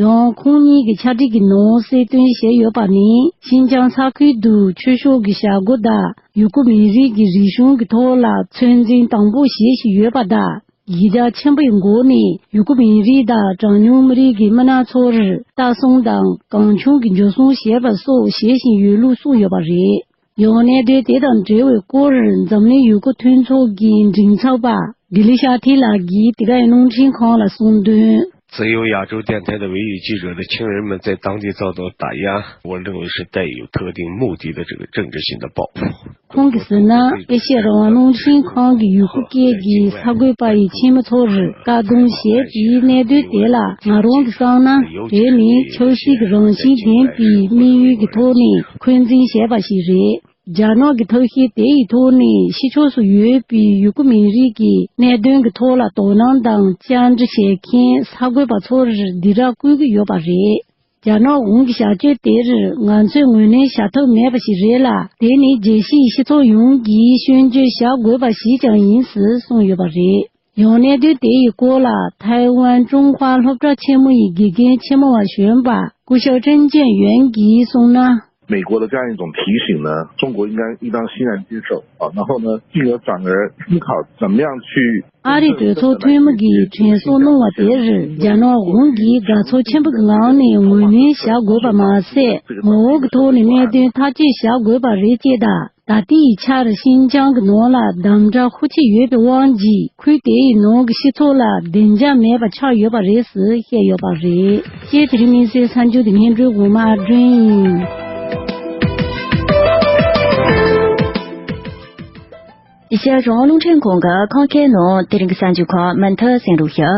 ཡང་ཁོང་གཉིས་ཀྱི་ཕྱག་བྲིས་ཀྱི་ནང་གསལ་སྟོན་བྱས་ཡོད་པ་ནི། ཤིན་ཅང་ས་ཁུལ་དུ་ཆོས་ཕྱོགས་ཀྱི་བྱ་སྒོ་དང་ཡུ་གུར་མི་རིགས་ཀྱི་རིག་གཞུང་གི་ཐོག་ལ་ཚོད་འཛིན་དང་པོ་བྱེད་བཞིན་ཡོད་པ་དང་། གཞི་རྒྱ་ཆེན་པོའི་སྒོ་ནས་ཡུ་གུར་མི་རིགས་དང་གྲངས་ཉུང་མི་རིགས་ཀྱི་མི་སྣ་ཚོར་ལྟ་སྲུང་དང་གང་བྱུང་གི་འཇུ་བཟུང་བྱས་པ་སོགས་བྱེད་བཞིན་ཡོད་ལུགས་གསུངས་ཡོད་པ་རེད། ཡང་གནད་དོན་དེ་དང་འབྲེལ་བའི་སྐོར་འཛམ་གླིང་ཡུ་གུར་མཐུན་ཚོགས་ཀྱི་མགྲིན་ཚབ་པ་ལྡི་ལི་ཤ་ཐི་ལགས་ཀྱིས་དེ་གའི་རླུང་འཕྲིན་ཁང་ལ་གསུངས་དོན། 自由亚洲电台的维语记者的亲人们在当地遭到打压，我认为是带有特定目的的这个政治性的报复。 ཁོང་གིས་ཟེར་ན། ཨེ་ཤེ་ཡ་རང་དབང་རླུང་འཕྲིན་ཁང་གི་ཡུ་གུར་སྐད་ཀྱི་གསར་འགོད་པ་ཡི་ཁྱིམ་མི་ཚོར་བཀག་སྡོམ་བྱས་པའི་གནད་དོན་དེ་ལ་ང་རང་གིས་བསམ་ན། དེ་ནི་ཆབ་སྲིད་ཀྱི་རང་བཞིན་ལྡན་པའི་དམིགས་ཡུལ་གྱི་ཐོག་ནས་འཁོན་འཛིན་བྱས་པ་ཞིག་རེད། རྒྱ་ནག་གི་ཐབས་ཤེས་དེ་ཡི་ཐོག་ནས་ཕྱི་ཕྱོགས་སུ་ཡོད་པའི་ཡུ་གུར་མི་རིགས་ཀྱི་གནད་དོན་གྱི་ཐོག་ལ་དོ་སྣང་དང་བཅར་འདྲི་བྱེད་མཁན་གསར་འགོད་པ་ཚོར་སྡིགས་ར་བསྐུལ་གྱི་ཡོད་པ་རེད། རྒྱ་ནག་གཞུང་གི་བྱ་སྤྱོད་དེར་ང་ཚོས་ངོས་ལེན་བྱ་ཐབས་མེད་པ་ཞིག་རེད་ལ། དེ་ནི་རྒྱལ་སྤྱིའི་སྤྱི་ཚོགས་ཡོངས་ཀྱིས་སྐྱོན་བརྗོད་བྱ་དགོས་པ་ཞིག་ཀྱང་ཡིན་ཞེས་གསུངས་ཡོད་པ་རེད། ཡང་གནད་དོན་དེ་ཡི་སྐོར་ལ་ཐའེ་ཝན་ཀྲུང་ཧྭ་སློབ་གྲྭ་ཆེན་མོ་ཡི་དགེ་རྒན་ཆེན་མོ་བ་གཞོན་པ་སྐུ་ཞབས་ཀྲེང་ཅན་ཡོན་གྱིས་གསུངས་ན། 美国的这样一种提醒呢，中国应该应当欣然接受啊，然后呢，进而转而思考怎么样去 ཨ་རིའི་གྲོས་ཚོགས་འཐུས་མི་གིས་དྲན་གསོ་གནང་བ་དེར་རྒྱ་ནག་གཞུང་གིས་དགའ་ཚོར་ཆེན་པོ་གི་ངང་ནས་ངོས་ལེན་བྱ་དགོས་པ་མ་ཟད། ངོ་བོ་གི་ཐོག་ནས་གནད་དོན་ཐག་གཅོད་བྱ་དགོས་པ་རེད་ཅེས་དང་། ད་ལྟའི་ཆར་ཤིན་ཅང་གི་ནང་ལ་དམ་དྲག་ཤུགས་ཆེ་ཡོད་པའི་དབང་གིས། ཁུལ་དེའི་ནང་གི་སྤྱི་ཚོགས་ལ་བདེ་འཇགས་མེད་པ་ཆགས་ཡོད་པ་རེད་ཟེར་བཤད་ཡོད་པ་རེད། ཅེས་དེ་རིང་དམིགས་བསལ་གསར་འགྱུར་དེ་སྙན་སྒྲོན་འོག་མ་སྒྲོན་ཡིན། ཨེ་ཤ་ཡ་རང་དབང་རླུང་འཕྲིན་ཁང་གི་ཁམས་ཁུལ་ནང་དེ་རིང་གི་གསར་འགྱུར་ཁག་མུ་མཐུད་གསན་རོགས་ཞུ།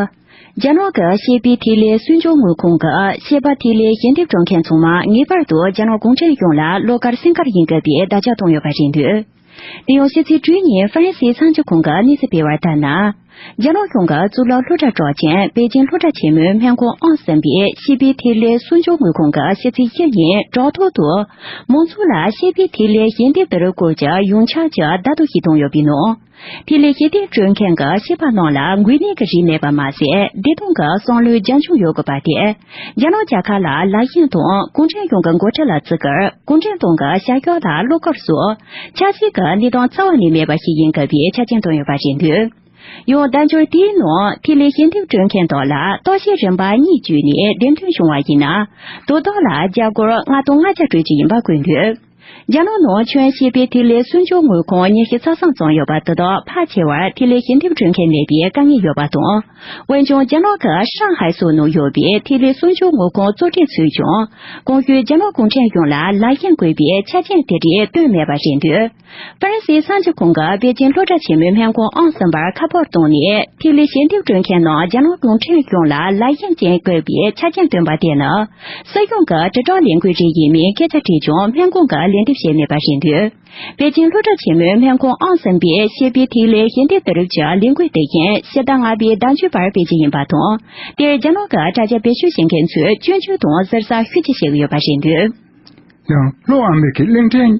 རྒྱ་ནག་གི་ཤེས་དཔལ་ཐིག་ལེ་སྲུང་སྐྱོབ་དངུལ་ཁང་གིས་ཤེས་པ་ཐིག་ལེ་ཞལ་འདེབས་སྤྲོད་མཁན་ཚང་མ་ངེས་པར་དུ་རྒྱ་ནག་གུང་ཁྲན་གཞུང་ལ་བློ་དཀར་སེམས་དཀར་ཡིན་དགོས་པའི་བརྡ་ཆད་བཏང་ཡོད་པ་རེད་འདུག་དེ་ཡང་ཕྱི་ཚེས་དྲུག་ཉིན་ཧྥ་རན་སིའི་གསར་འགྱུར་ཁང་གིས་གནས་ཚུལ་སྤེལ་བར་ལྟར་ན། རྒྱ་ནག་གཞུང་གི་གཙུག་ལག་སློབ་གྲྭ་གྲགས་ཅན་པེ་ཅིང་སློབ་གྲྭ་ཆེན་མོའི་སྨན་ཁང་ཨང་གསུམ་པའི་ཤེས་དཔལ་ཐིག་ལེ་སྲུང་སྐྱོབ་དངུལ་ཁང་གིས་ཕྱི་ཚེས་བཞི་ཉིན་དྲ་ཐོག་ཏུ། མང་ཚོགས་ལ་ཤེས་དཔལ་ཐིག་ལེ་ཞལ་འདེབས་བསྡུ་རུབ་སྐོར་གྱི་ཡོངས་ཁྱབ་ཀྱི་བརྡ་ཐོ་ཞིག་བཏང་ཡོད་པའི་ནང་། ཐིག་ལེ་ཞལ་འདེབས་སྤྲོད་མཁན་གྱི་ཤེས་པ་རྣམས་ལ་འགོས་ནད་ཀྱི་རིགས་མེད་པ་མ་ཟད། བདེ་ཐང་གི་བསམ་བློའི་རྒྱབ་ལྗོངས་ཡོད་དགོས་པ་དེ། རྒྱ་ནག་རྒྱལ་ཁབ་ལ་ལག་ཤེས་དང་གུང་ཁྲན་གཞུང་གི་འགོ་ཁྲིད་ལ་བརྩི་བཀུར། གུང་ཁྲན་ཏང་གི་བྱ་གཞག་ལ་བློ་དཀར་སོགས། ཆབ་སྲིད་ཀྱི་གནས་སྟངས་རྩ་བ་ནས་མེད་པ་ཞིག་ཡིན་དགོས་པའི་ཆ་རྐྱེན་བཏོན་ཡོད་པ་རེད་འདུག་ཡང་བརྡ་འབྱོར་དེའི་ནང་ཐིག་ལེ་ཞལ་འདེབས་སྤྲོད་མཁན་དག་ལ་རྟོག་ཞིབ་རིམ་པ་གཉིས་བརྒྱུད་ནས་འདེམས་ཐོན་བྱུང་བ་ཡིན་ན། དོ་བདག་ལ་རྒྱ་སྒོར་ལྔ་སྟོང་ལྔ་བརྒྱ་སྤྲོད་རྒྱུ་ཡིན་པ་བཀོད་འདུག་རྒྱ་ནག་ནང་ཁྱོན་ཤེས་དཔལ་ཐིག་ལེ་སྲུང་སྐྱོབ་དངུལ་ཁང་ཉི་ཤུ་རྩ་གསུམ་ཙམ་ཡོད་པ་དེ་དག་ཕལ་ཆེ་བར་ཐིག་ལེ་ཞལ་འདེབས་སྤྲོད་མཁན་མེད་པའི་དཀའ་ངལ་ཡོད་པ་དང་། འོན་ཀྱང་རྒྱ་ནག་གི་ཧྲང་ཧའེ་སོགས་ནང་ཡོད་པའི་ཐིག་ལེ་སྲུང་སྐྱོབ་དངུལ་ཁང་གཙོ་གྲས་ཚོས་ཀྱང་། གོང་ཞུས་རྒྱ་ནག་གུང་ཁྲན་གཞུང་ལ་ལག་ཤེས་དགོས་པའི་ཆ་རྐྱེན་དེ་འདྲའི་བཏོན་མེད་པ་རེད་འདུག་ཧྥ་རན་སིའི་གསར་འགྱུར་ཁང་གིས་པེ་ཅིང་སློབ་གྲྭ་ཆེན་མོའི་སྨན་ཁང་ཨང་གསུམ་པར་ཁ་པར་བཏང་ནས། ཐིག་ལེ་ཞལ་འདེབས་སྤྲོད་མཁན་ནང་རྒྱ་ནག་གུང་ཁྲན་གཞུང་ལ་ལག་ཤེས་ཅན་དགོས་པའི་ཆ་རྐྱེན་བཏོན་པ་དེ་ནི། སྲིད་གཞུང་གི་དྲིལ་བསྒྲགས་ལས་འགུལ་རེ་ཡིན་མིན་སྐད་ཆ་དྲིས་ཀྱང་སྨན་ཁང་གིས་ལན་འདེབས་བྱས་མེད་པ་རེད་འདུག་པེ་ཅིང་སློབ་གྲྭ་ཆེན་མོའི་སྨན་ཁང་ཨང་གསུམ་པའི་ཤེས་དཔལ་ཐིག་ལེ་ཞལ་འདེབས་བསྡུ་རུབ་ཀྱི་ལས་འགུལ་དེ་བཞིན་ཕྱི་ཟླ་ལྔ་པའི་ཟླ་མཇུག་བར་སྤེལ་རྒྱུ་ཡིན་པ་དང་། དེར་རྒྱ་ནག་གི་དྲ་རྒྱ་བེད་སྤྱོད་བྱེད་མཁན་ཚོས་སྐྱོན་བརྗོད་དང་ཟུར་ཟ་ཤུགས་ཆེ་བྱེད་ཀྱི་ཡོད་པ་རེད་འདུག་ཡང་ལྷོ་ཨ་མེ་རི་ཁའི་གླིང་ཕྲན་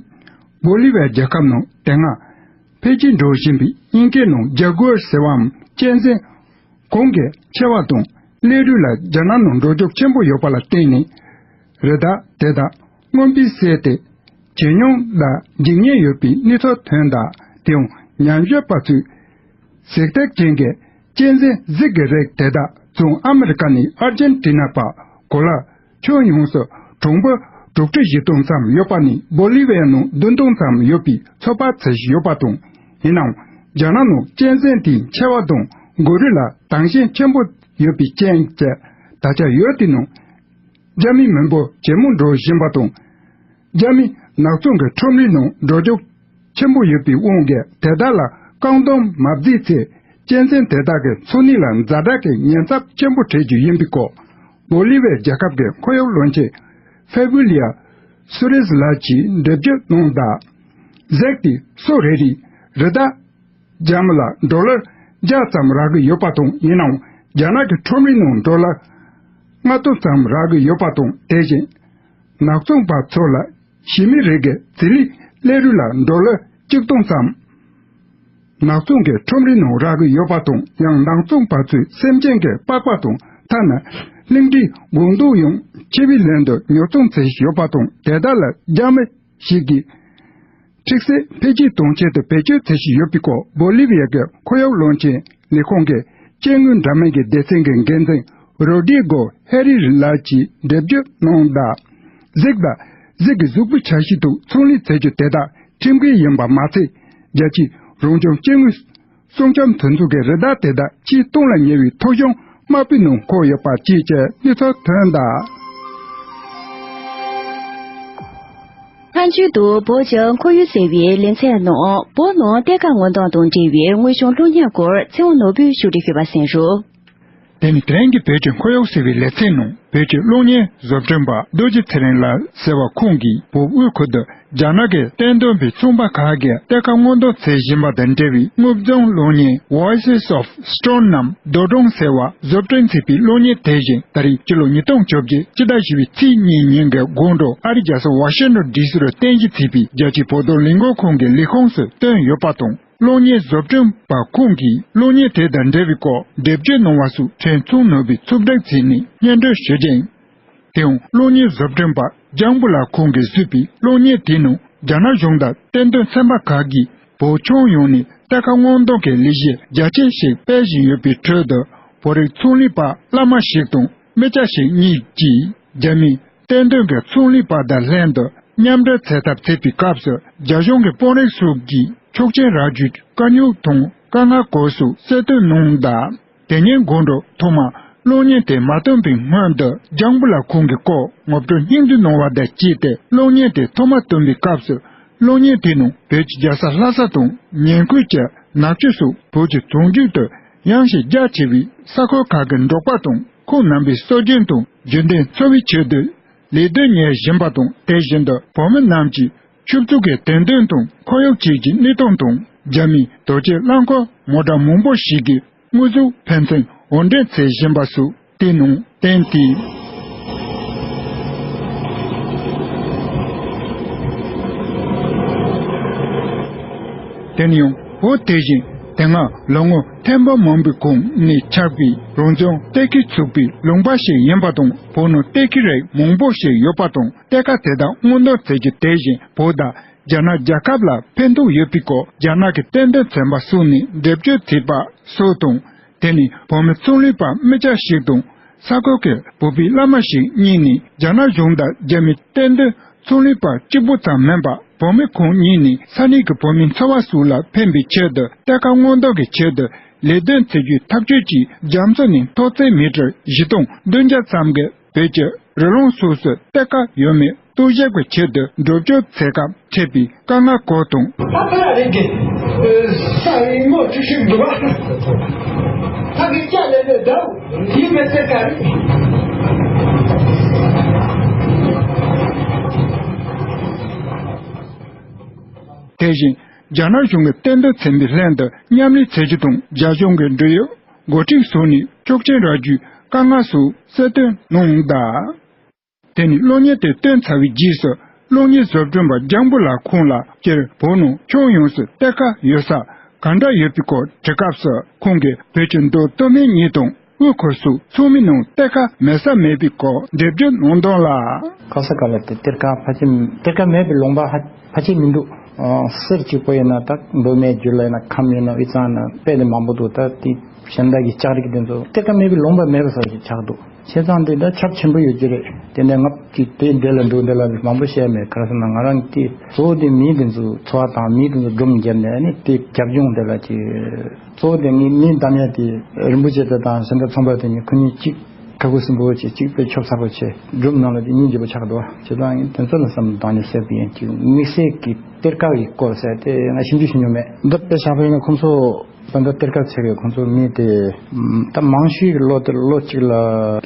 བོ་ལི་བའི་རྒྱལ་ཁབ་ནང་དེ་སྔ་འཕེལ་རྒྱས་འགྲོ་བཞིན་པའི་དབྱིན་སྐད་ནང་ཇ་གུ་ཨར་ཟེར་བའམ་གཅན་གཟན། གོང་གི་ཆེ་བ་དང་སླེ་རུས་ལ་རྒྱ་ནག་ནང་འགྲོ་རྒྱུག་ཆེན་པོ་ཡོད་པ་ལ་བརྟེན་ནས། རི་དྭགས་དེ་དག་རྔོན་པས་བསད་དེ། ཇེ་ཉུང་དང་འཇིག་ཉེན་ཡོད་པའི་གནས་ཚུལ་ཐོན་གདའ། དེའང་ཉམས་ཞིབ་པ་ཚོས་གཟེགས་རྟགས་ཅན་གྱི་གཅན་གཟན་གཟིག་གི་རིགས་དེ་དག་བྱང་ཨ་མི་རི་ཀ་ནས་ཨར་ཇན་ཊི་ན་བར་གོ་ལ་ཁྱོན་ཡོངས་སུ་གྲངས་འབོར་དྲུག་ཁྲི་བཞི་སྟོང་ཙམ་ཡོད་པ་ནས་བོ་ལི་བའི་ནང་བདུན་སྟོང་ཙམ་ཡོད་པའི་ཚོད་དཔག་བྱེད་བཞིན་ཡོད་པ་དང་། ཡིན་ནའང་རྒྱ་ནག་ནང་གཅན་གཟན་དེའི་མཆེ་བ་དང་མགོ་རིལ་ལ་དྭངས་ཤིང་ཆེན་པོ་ཡོད་པའི་རྐྱེན་གྱིས་ད་ཆ་ཡུལ་དེའི་ནང་རྒྱ་མི་མི་འབོར་ཇེ་མང་འགྲོ་བཞིན་པ་དང་། རྒྱ་མི་ནག་ཚོང་གི་ཁྲོམ་རའི་ནང་འགྲོ་རྒྱུག་ཆེན་པོ་ཡོད་པའི་དབང་གིས་དེ་དག་ལ་རྐང་སྡོམ་མ་བརྩིས་ཚེ་གཅན་གཟན་དེ་དག་གི་འཚོ་གནས་ལ་ཛ་དྲག་གི་ཉེན་ཚབས་ཆེན་པོ་འཕྲད་རྒྱུ་ཡིན་པའི་སྐོར་བོ་ལི་བའི་རྒྱལ་ཁབ་ཀྱི་ཁོར་ཡུག་བློན་ཆེན་ཧྥེ་བུ་ལི་ཡ་སུ་རེས་ལགས་ཀྱིས་འགྲེལ་བརྗོད་གནང་གདའ། གཟིག་དེ་སོ་རེ་རེས་རི་དྭགས་རྒྱ་མི་ལ་ཌོ་ལར་བརྒྱ་ཙམ་རག་གི་ཡོད་པ་དང་། ཡིན་ནའང་རྒྱ་ནག་གི་ཁྲོམ་རའི་ནང་ཌོ་ལར་ལྔ་སྟོང་ཙམ་རག་གི་ཡོད་པ་དང་། དེ་བཞིན་ནག་ཚོང་པ་ཚོ་ལ་ཞི་མི་རིགས་ཀྱི་ཟི་ལི་སླེ་རུས་ལ་ཌོ་ལར་གཅིག་སྟོང་ཙམ་ནག་ཚོང་གི་ཁྲོམ་རའི་ནང་རག་གི་ཡོད་པ་དང་། ཡང་ནག་ཚོང་པ་ཚོས་སེམས་ཅན་གྱི་པགས་པ་དང་ཐ་ན་གླིང་ཁའི་སྒོང་རྡོག་ཡང་ཕྱི་པའི་ལན་དུ་ཉོ་ཚོང་བྱེད་བཞིན་ཡོད་པ་དང་། དེ་དག་ལ་རྒྱ་མི་ཞིག་གིས་འཁྲུག་རྩོད་འཕེལ་རྒྱས་གཏོང་ཆེད་དུ་བེད་སྤྱོད་བྱེད་བཞིན་ཡོད་པའི་སྐོར་བོ་ལི་བི་ཡ་གི་ཁོར་ཡུག་བློན་ཆེན་ལས་ཁུངས་ཀྱི་སྐྱེ་དངོས་འདྲ་མིན་གྱི་སྡེ་ཚན་གྱི་འགན་འཛིན་རོ་ཌི་གོ་ཧེ་རི་ལགས་ཀྱིས་འགྲེལ་བརྗོད་གནང་གདའ། གཟིག་དང་གཟིག་གི་གཟུགས་པོའི་ཆ་ཤས་དང་ཚོང་ལས་བྱེད་རྒྱུ་དེ་དག་ཁྲིམས་འགལ་ཡིན་པ་མ་ཚད། རྒྱལ་སྤྱིའི་རང་བྱུང་སྐྱེ་དངོས་སྲུང་སྐྱོབ་མཐུན་ཚོགས་ཀྱིས་རི་དྭགས་དེ་དག་ཆེས་སྟོངས་ལ་ཉེ་བའི་ཐོ་གཞུང་དམར་པོའི་ནང་འཁོད་ཡོད་པ་བཅས་ཀྱི་གནས་ཚུལ་ཐོན་གདའ། མཐའ་མཇུག་ཏུ་བོད་ཀྱི་ཁོར་ཡུག་ཟེར་བའི་ལེ་ཚན་ནང་བོད་ནང་གཏེར་ཁ་སྔོག་འདོན་དང་འབྲེལ་བའི་དངོས་བྱུང་གློག་བརྙན་སྐོར་ཚེ་དབང་ནོར་བུས་ཕྱོགས་སྒྲིག་ཞུས་པ་གསན་རོགས། དེ་ནི་དེ་རིང་གི་བོད་ཀྱི་ཁོར་ཡུག་ཟེར་བའི་ལེ་ཚན་ནང་བོད་ཀྱི་གློག་བརྙན་བཟོ་སྐྲུན་པ་རྡོ་རྗེ་ཚེ་རིང་ལགས་ཟེར་བ་ཁོང་གིས་བོད་དབུས་ཁུལ་དུ་རྒྱ་ནག་གི་གཏེར་འདོན་པའི་ཚོང་པ་ཁག་གིས་གཏེར་ཁ་སྔོག་འདོན་བྱེད་བཞིན་པ་དང་འབྲེལ་བའི་དངོས་བྱུང་གློག་བརྙན་Voices of Stoneham Dodong ཟེར་བ་བཟོ་སྐྲུན་བྱས་པའི་གློག་བརྙན་དེ་བཞིན་ད་རེས་སྤྱི་ལོ་ཉིས་སྟོང་བཅོ་བརྒྱད་ཕྱི་ཟླ་བཞི་པའི་ཚེས་གཉིས་ཉིན་གྱི་དགོང་དྲོ་ཨ་རིའི་རྒྱལ་ས་ཝ་ཤིང་ཊོན་ཌི་སི་རུ་རྟེན་གཞི་བྱས་པའི་རྒྱལ་སྤྱིའི་བོད་དོན་ལས་འགུལ་ཁང་གི་ལས་ཁུངས་སུ་བཏོན་ཡོད་པ་དང་། གློག་བརྙན་བཟོ་སྐྲུན་པ་ཁོང་གིས་གློག་བརྙན་དེ་དང་འབྲེལ་བའི་སྐོར་འགྲེལ་བརྗོད་གནང་བ་སོགས་ཕྲན་ཚེ་དབང་ནོར་བུས་ཕྱོགས་སྒྲིག་བྱས་ནས་སྙན་སྒྲོན་ཞུ་རྒྱུ་ཡིན། དེའང་གློག་བརྙན་བཟོ་སྐྲུན་པ་ལྗང་བུ་ལགས་ཁོང་གིས་བཟོས་པའི་གློག་བརྙན་དེའི་ནང་རྒྱ་ནག་གཞུང་དང་གཏེར་འདོན་ཚན་པ་ཁག་གིས་བོད་ཁྱོན་ཡོངས་ནས་གཏེར་ཁ་སྔོག་འདོན་གྱི་ལས་གཞི་རྒྱ་ཆེ་ཞིག་སྤེལ་བཞིན་ཡོད་པའི་ཁྲོད་དུ་བོད་རིགས་ཚོང་ལས་པ་བླ་མ་ཞིག་དང་མི་སྐྱ་ཞིག་གཉིས་ཀྱིས་རྒྱ་མིའི་གཏེར་འདོན་གྱི་ཚོང་ལས་པ་དང་ལྷན་དུ་ མཉམ་འབྲེལ་བྱེད་ཐབས་བྱེད་པའི་སྐབས་སུ། རྒྱ་གཞུང་གི་དཔོན་རིགས་སོགས་ཀྱིས་ཆོག་མཆན་རག་རྒྱུའི་དཀའ་རྙོག་དང་དཀའ་ངལ་སྐོར་སོགས་གསལ་སྟོན་གནང་གདའ། དེ་ཉིན་དགོང་དྲོ་ཐོག་མར་གློག་བརྙན་དེ་མ་བཏོན་པའི་སྔོན་དུ། ལྗང་བུ་ལ་ཁོང་གི་སྐོར་ངོ་སྤྲོད་སྙིང་བསྡུས་གནང་བ་དང་བཅས་ཏེ། གློག་བརྙན་དེ་ཐོག་མར་བཏོན་པའི་སྐབས་སུ། གློག་བརྙན་དེ་ནང་བོད་ཀྱི་རྒྱལ་ས་ལྷ་ས་དང་ཉེ་འཁོད་ཀྱི་ནག་ཆུ་སོགས་བོད་ཀྱི་བྱང་རྒྱུད་དུ་ཡངས་ཤིང་རྒྱ་ཆེ་བའི་ས་ཁུལ་ཁག་གི་འབྲོག་པ་དང་། ཁོང་རྣམ་པའི་སྲོལ་རྒྱུན་དང་རྒྱུན་ལྡན་འཚོ་བའི་ཆེད་དུ་ལས་དོན་གཉེར་བཞིན་པ་དང་། དེ་བཞིན་དུ་བོད་མི་རྣམས་ཀྱིས་ཆུ་བཙུགས་ཀྱི་དད་འདུན་དང་ཁོར་ཡུག་བཅས་ཀྱི་གནས་སྟངས་དང་། རྒྱ་མིའི་དོས་སྐྱེལ་རླངས་འཁོར་མོ་ཊ་མང་པོ་ཞིག་གིས་དངོས་ཟོག་ཕན་ཚུན་དབོར་འདྲེན་བྱེད་བཞིན་པ་སོགས་དེ་ནང་བསྟན་ཏེ། དེ་ནས་ཡང་བོད་དེ་བཞིན་དེ་སྔ་ལོ་ངོ་ཐེར་འབུམ་མང་པོའི་གོང་ནས་ཆགས་པའི་རང་བྱུང་གཏེར་ཁའི་ཚུགས་པའི་ལུང་པ་ཞིག་ཡིན་པ་དང་། བོད་ནང་གཏེར་ཁའི་རིགས་མང་པོ་ཞིག་ཡོད་པ་དང་། གཏེར་ཁ་དེ་དག་སྔོག་འདོན་བྱེད་རྒྱུ་དེ་བཞིན་བོད་དང་རྒྱ་ནག་རྒྱལ་ཁབ་ལ་ཕན་ཐོགས་ཡོད་པའི་སྐོར་རྒྱ་ནག་གི་གཏེར་འདོན་ཚན་པ་སོགས་ནས་འགྲེལ་བརྗོད་བྱས་པ་སོགས་དང་། དེ་ནས་བོད་མི་ཚོང་ལས་པ་མི་སྐྱ་ཞིག་དང་། ས་ཁུལ་གྱི་བོད་པའི་བླ་མ་ཞིག་གཉིས་ནས་རྒྱ་ནག་གཞུང་དང་རྒྱ་མིའི་གཏེར་འདོན་ཚོང་ལས་པ་གཅིག་པུ་ཙམ་མིན་པར། བོད་མི་ཁོང་གཉིས་ནས་ས་གནས་ཀྱི་བོད་མིའི་འཚོ་བ་སོགས་ལ་ཕན་པའི་ཆེད་དུ། གཏེར་ཁ་སྔོག་འདོན་གྱི་ཆེད་དུ་ལས་དོན་བྱེད་རྒྱུའི་ཐག་གཅོད་ཀྱིས། རྒྱ་མཚོ་ནས་མཐོ་ཚད་མི་ཊར་བཞི་སྟོང་བདུན་བརྒྱ་ཙམ་གྱི་བོད་ཀྱི་རི་ཀླུང་སོགས་སུ་གཏེར་ཁ་ཡོད་མེད་རྟོག་ཞིབ་ཀྱི་ཆེད་དུ་འགྲེལ་བརྗོད་བྱེད་སྐབས་འཕྲད་པའི་དཀའ་ངལ་སྐོར་དང་། ད་ཕ་ར་རེད་དེ། ས་ཡི་མོ་ཁྲི་ཤིག་འདུག་བ། ད་གི་སྐྱ་ལེ་ལེ་འདྲ། ཡིན་པའི་གཏེར་ཁ་རེད། དེ་བཞིན་རྒྱ་ནག་གཞུང་གི་གཏེར་འདོན་ཚན་པའི་ལྷན་དུ་མཉམ་ལས་བྱེད་རྒྱུ་དང་། རྒྱ་གཞུང་གི་འབྲེལ་ཡོད་འགོ་ཁྲིད་སོགས་ནས་ཆོག་མཆན་རག་རྒྱུའི་དཀའ་ངལ་སོགས་གསལ་སྟོན་གནང་གདའ། དེ་ནས་གློག་བརྙན་དེ་བཏོན་ཚར་བའི་རྗེས་སུ། གློག་བརྙན་བཟོ་སྐྲུན་པ་ལྗང་བུ་ལགས་ཁོང་ལ་སྤྱིར་བོད་ནང་ཁྱོན་ཡོངས་སུ་གཏེར་ཁ་ཡོད་ས་ག་འདྲ་ཡོད་པའི་སྐོར་དྲི་སྐབས་སུ། ཁོང་གིས་བོད་ཀྱི་མདོ་སྟོད་སྨད་གཉིས་དང་དབུས་ཁུལ་སོགས་ཚང་མའི་ནང་གཏེར་ཁ་མེད་ས་མེད་པའི་སྐོར་འགྲེལ་བརྗོད་གནང་དོན་ལ། ཁ་ས་ག་ལ་དེ་གཏེར་ཁ་ཕལ་ཆེར་གཏེར་ཁ་མེད་པའི་ལུང་པ་ཧ་ཕལ་ཆེར་མི་འདུག་ཨ། གསེར་གཅིག་པོ་ཡིན་ན། ད་མདོ་སྨད་རྒྱུད་ལ་ཡིན་ན། ཁམས་ཡིན་ན། དབུས་གཙང་ན་དཔེ་དེ་མང་པོ་འདུག་ད་དེ་གཞན་དག་གི་ལྕགས་རིགས་དེ་ཚོ་གཏེར་ཁ་མེད་པའི་ལུང་པ་མེད་པ་བཟོ་ཞིག་ཆགས་འདུག་བྱས་ཙང་དེ་ད་ཁྱབ་ཆེན་པོ་ཡོད་ཀྱི་རེད། དེ་འདྲ་ང་གཅིག་དེ་འདྲ་ལ་འདུག་འདི་ལ་མང་པོ་བཤད་མེད། ག་རེ་ཟེར་ན། ང་རང་གི་དེ་གཙོ་བོ་དེ་མི་དེ་ཚོ་འཚོ་བ་དང་། མི་དེ་ཚོ་སྒྲུང་བརྒྱབ་ནས། ཨ་ནི་དེ་རྒྱབ་ལྗོངས་དེ་ལ་ཅིག་གཙོ་བོ་དེ་ངའི་མི་འདམ་ཡ་དེ་རིན་པོ་ཆེ་དེ་དང་སེང་གེ་ཚོང་པ་དེ་གཉིས། ཁོ་གཉིས་གཅིག་ཁ་ཁུ་སིམ་པོ་བྱས། གཅིག་དཔེ་ཆོབ་ཚ་པོ་བྱས། སྒྲུང་ནང་ལ་དེ་སྙིང་རྗེ་པོ་ཆགས་འདུག་བ། བྱས་ཙང་དེ་ཚོ་ལ་བསམ་བློ་བཏང་ནས་བཤད་པ་ཡིན། ཅིག་དམིགས་བསལ་གྱི་གཏེར་ཁ་ཡི་སྐོར་ཟེར་དེ་ང་ཞིབ་འཇུག་བྱེད་མྱོང་མེད། འདི་དཔེ་བཞག་པ་ཡིན་ན། ཁོང་ཚོ་ད་ལྟ་གཏེར་ཁ་བྱེད་པའི་ཁོང་ཚོ་མི་དེ། ད་མང་ཤོས་ཀྱི་ལོ་དེར་ལོ་གཅིག་ལ་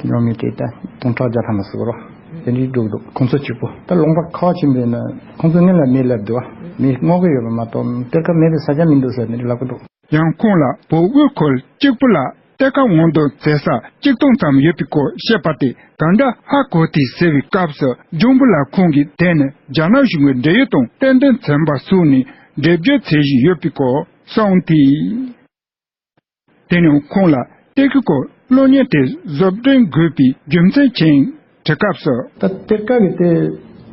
ཉོ་མི་དེ་ད་སྟོང་ཕྲག་བརྒྱ་ཐམ་པ་ཟེར་གི་རེད། དེ་འདྲའི་འགྲོ་གི་འདུག་ཁོང་ཚོ་གཅིག་པོ། ད་ལུང་པ་ཁག་ཆེན་པོ་ཡིན་ན་ཁོང་ཚོ་སྔོན་ལ་མི་སླེབས་འདུག་བ། མི་སྔོག་གི་ཡོད་པ་མ་གཏོགས་གཏེར་ཁ་མེད་པའི་ས་ཆ་མི་འདུག་ཟེར་ནས་ལབ་གི་འདུག་ཡང་ཁོང་ལ་བོད་དབུས་ཁུལ་གཅིག་པུ་ལ་གཏེར་ཁ་སྔོག་འདོན་བྱེད་ས་གཅིག་སྟོང་ཙམ་ཡོད་པའི་སྐོར་བཤད་པ་དེ་ག་འདྲ་ཧ་གོ་དེས་ཟེར་བའི་སྐབས་སུ། ལྗང་བུ་ལགས་ཁོང་གིས་དེ་ནི་རྒྱ་ནག་གཞུང་གི་འབྲེལ་ཡོད་དང་གཏེར་འདོན་ཚན་པ་སོགས་ནས་འགྲེལ་བརྗོད་བྱེད་བཞིན་ཡོད་པའི་སྐོར་གསུངས་ཏེ། དེ་ནས་ཁོང་ལ་གཏེར་ཁའི་སྐོར་གློག་བརྙན་དེ་བཟོ་སྐྲུན་དགོས་པའི་རྒྱུ་མཚན་ཅན་དྲི་སྐབས་སུ། ད་གཏེར་ཁ་གི་དེ་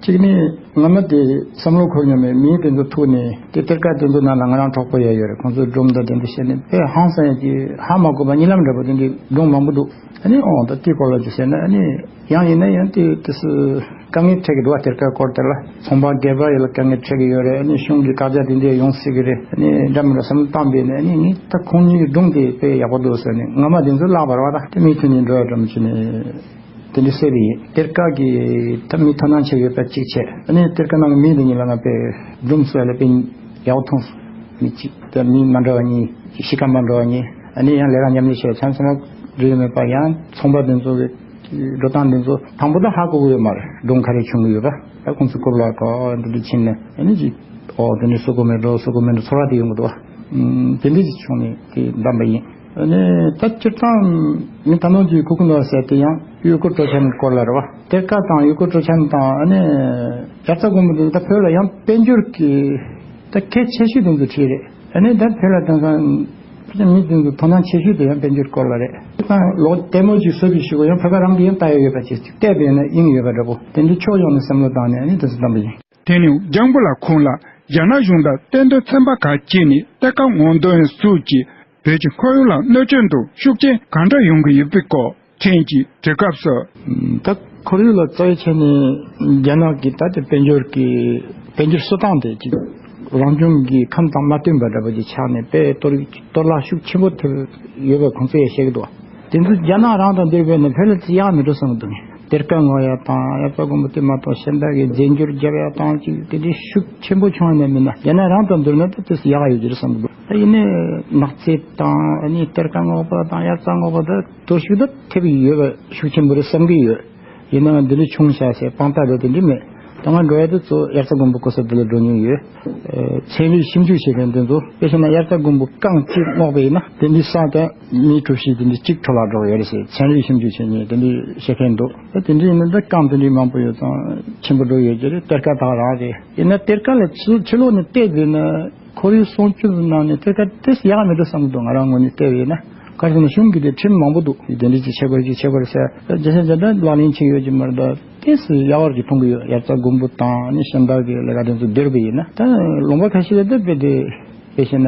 གཅིག་ནི་ང་མ་དེ་བསམ་བློ་འཁོར་མྱོང་མེད། མི་དེ་ཚོ་ཐུག་ནས་དེ་གཏེར་ཁ་དེ་ཚོ་ནང་ལ་ང་རང་གྲོགས་པོ་ཡ་ཡོད་རེད། ཁོང་ཚོས་སྒྲུང་དང་དེ་འདྲ་བཤད་ནས་དཔེ་ཧང་སང་ཡ་གི་ཧ་མ་གོ་བ་གཉིད་ལམ་འདྲ་པོ་དེ་འདྲའི་སྒྲུང་མང་པོ་འདུག་ཨ་ནི་ཨོ་ད་དེའི་སྐོར་ལ་ཅིག་བཤད་ན། ཨ་ནི་ཡང་ཡིན་ན་ཡང་དེ་དེ་སུ་དཀའ་ངལ་འཕྲད་ཀྱི་འདུག་བ། གཏེར་ཁ་སྐོར་དེ་ལ་ཚོང་པ་སྒེར་པ་ཡོད་ལ་དཀའ་ངལ་འཕྲད་ཀྱི་ཡོད་རེད། ཨ་ནི་གཞུང་གི་བཀག་རྒྱ་དེ་འདྲ་ཡོང་སྲིད་ཀྱི་རེད། ཨ་ནི་འདྲ་མི་འདྲ་བསམ་བློ་བཏང་བས་ནས། ཨ་ནི་ངས་ད་ཁོང་གཉིས་ཀྱི་སྒྲུང་དེ་དཔེ་ཡག་པོ་འདུག་ཟེར་ནས་ང་མ་དེ་ཚོ་བཀླགས་པ་རེད་བ། ད་དེ་མི་ཐུག་ནས་འགྲོ་ཡ་འདྲ་མི་བྱེད་ནས། དེ་འདྲ་བཤད་པ་ཡིན། གཏེར་ཁ་གི་ད་མི་དོ་སྣང་བྱེད་ཡོད་པ་གཅིག་བྱས། ཨ་ནི་གཏེར་ཁ་ནང་གི་མི་དེ་གཉིས་ལ་ང་དཔེ་སྒྲུང་བཟོ་ཡ་ལ་དཔེ་ཡག་པོ་མཐོང་སོང་། མི་གཅིག་ད་མི་མ་འདྲ་བ་གཉིས། གཤིས་ཀ་མ་འདྲ་བ་གཉིས། ཨ་ནི་ཡང་ལས་ཀ་མཉམ་ལས་བྱས། ཚང་ཚང་མ་འགྲིག་ཡོད་མེད་པ། ཡང་ཚོང་པ་དེ་ཚོ་གི་འགྲོ་སྟངས་དེ་ཚོ་དང་པོ་ད་ཧ་གོ་གི་ཡོད་མ་རེད། སྒྲུང་ག་རེ་བྱུང་གི་ཡོད་པ། ད་ཁོང་ཚོ་རྐུབ་ལ་ག་འདི་འདྲ་ཕྱིན་ནས། ཨ་ནི་ཅིག་ཨོ་དེ་འདྲ་བཟོ་དགོས་མེད་འགྲོ། བཟོ་དགོས་མེད་འགྲོ། ཚོར་བ་དེ་ཡོང་གི་འདུག་བ། ཨུམ། དེ་འདྲ་ཅིག་བྱུང་ནས་དེ་བདམས་པ་ཡིན། ཨ་ནི་ད་སྤྱིར་བཏང་མི་ད་ནང་གི་ཁུ་ཁུ་ནོར་ཟེར་དེ་ཡང་ཡུལ་སྐོར་སྤྲོ་འཆམ་སྐོར་ལ་རེད་བ། གཏེར་ཁ་དང་ཡུལ་སྐོར་སྤྲོ་འཆམ་དང་། ཨ་ནི་རྒྱལ་ས་དགོན་པ་འདི་ད་བོད་ལ་ཡང་དཔལ་འབྱོར་གྱི་ད་གལ་ཆེ་ཤོས་དེ་ཚོ་ཁྲིད་རེད། ཨ་ནི་ད་བོད་ལ་དེང་སང་ཕལ་ཆེར་མི་དེ་ཚོ་དོ་སྣང་ཆེ་ཤོས་དེ་ཡང་དཔལ་འབྱོར་སྐོར་ལ་རེད། ད་ལོ་ལྟད་མོ་ཅིག་བཟོ་བའི་གཞུག་གུ་ཡང་ཕ་ག་རང་གིས་ཡང་ལྟ་ཡ་ཡོད་པ་ཅིག་བལྟས་པས་ན་དབྱིངས་ཡོད་པ་འདྲ་པོ། དེ་འདྲའི་ཕྱོགས་ཡོངས་ནས་བསམ་བློ་བཏང་ནས། ཨ་ནི་དེ་ཚོ་བདམས་པ་ཡིན། དེ་ནས་ལྗང་བུ་ལགས་ཁོང་ལ་རྒྱ་ནག་གཞུང་དང་གཏེར་འདོན་ཚན་པ་ཁག་ཅིག་ནས་གཏེར་ཁ་སྔོག་འདོན་སོགས་ཀྱིས་བོད་ཀྱི་ཁོར་ཡུག་ལ་གནོད་སྐྱོན་དང་ཤུགས་རྐྱེན་གང་འདྲ་ཡོང་གི་ཡོད་པའི་སྐོར་ཕྲན་གྱིས་དྲི་སྐབས་སུ། ད་ ཁོར་ཡུག་ལ་རྩ་བའི་ཆ་ནས་རྒྱ་ནག་གི་ད་ལྟ་དཔལ་འབྱོར་གྱི་དཔལ་འབྱོར་གསོ་སྟངས་དེ་ཅིག་རང་བྱུང་གི་ཁམས་དང་མ་བསྟུན་པ་འདྲ་པོ་ཅིག་ཆགས་ནས་དཔེ་གཏོར་གཏོར་བརླག་ཤུགས་ཆེན་པོ་ཐེབས་ཡོད་པ་ཁོང་ཚོས་ཤེས་ཀྱི་འདུག་དེ་ཚོ་རྒྱ་ནག་རང་དང་བསྡུར་བས་ན་བོད་ལ་ཅི་ཡག་མི་འགྲོ་བསམ་གྱི་འདུག་གཏེར་ཁ་སྔོག་ཡག་དང་དབྱར་རྩྭ་དགུན་འབུ་དེ་མ་གཏོགས་གཞན་དག་གི་རྫས་འགྱུར་རྒྱབ་ཡག་དང་ཅིག་དེ་འདྲའི་ཤུགས་ཆེན་པོ་བྱུང་ཡོད་ན་མིན་ན་རྒྱ་ནག་རང་དང་བསྡུར་ན་ད་དེ་ཡག་ཡོད་ཀྱི་རེད་བསམ་གྱི་འདུག་ད་ཡིན་ནའི་ནགས་ཚལ་དང་ཨ་ནི་གཏེར་ཁ་སྔོག་པ་དང་དབྱར་རྩྭ་སྔོག་པ་ད་གཏོར་ཤུགས་ད་ཐེབས་ཡོད་པ་ཤུགས་ཆེན་པོ་རེད་བསམ་གྱི་ཡོད། ཡིན་ནའང་འདི་འདྲ་བྱུང་ཤག་ཟེར་དཔང་རྟགས་རེད་དེ་འདྲ་མེད། ད་ང་འགྲོ་ཡ་དེ་ཚོ་དབྱར་རྩྭ་དགུན་འབུ་རྐོ་ས་འདི་ལ་འགྲོ་མྱོང་ཡོད། ཨ་ཚན་རིག་ཞིབ་འཇུག་བྱེད་མཁན་དེ་ཚོ་དཔེ་བྱས་ན་དབྱར་རྩྭ་དགུན་འབུ་རྐང་གཅིག་སྔོག་པ་ཡིན་ན་དེ་འདྲའི་ས་ད་མི་གྲུ་བཞི་དེ་འདྲའི་གཅིག་འཕྲོ་བརླག་འགྲོ་གི་ཡོད་རེད་ཟེར་ཚན་རིག་ཞིབ་འཇུག་བྱེད་མཁན་དེ་འདྲའི་བཤད་མཁན་འདུག་ད་དེ་འདྲ་ཡིན་ན་ད་རྐང་དེ་འདྲའི་མང་པོ་ཡོད་ཙང་ཆེན་པོ་འགྲོ་ཡོད་ཀྱི་རེད། གཏེར་ཁ་དག་རང་རེད། ཡིན་ན་གཏེར་ཁ་ལ་ཕྱི་ཕྱི་ལོགས་ནས་བལྟས་བསྡད་ན། ཁོར་ཡུག་སྲུང་སྐྱོབ་ནང་ནས་དེ་ག་དེ་ཡག་མི་འདུག་བསམ་གྱི་འདུག་ང་རང་ངོས་ནས་བལྟས་པ་ཡིན་ན། ག་རེ་ཟེར་ན་གཞུང་གི་དེ་ཁྲིམས་མང་པོ་འདུག་དེ་འདྲ་ཅིག་བྱེད་དགོས་ཅིག་བྱེད་དགོས་ཟེར། རྒྱལ་ས་རྒྱལ་དར་ལག་ལེན་བྱེད་ཡོད་ཀྱི་མ་རེད། ད་དེ་སུ་ཡག་བར་གྱི་མཐོང་གི་ཡོད། དབྱར་རྩྭ་དགུན་འབུ་དང་ནི་ཤིང་འབྲས་ཀྱི་ལས་ཀ་དེ་ཚོ་བསྡུར་བ་ཡིན་ན་ད་ལུང་པ་ཁ་ཤས་ལ་ད་དཔེ་དེ་དཔེ་བྱས་ན་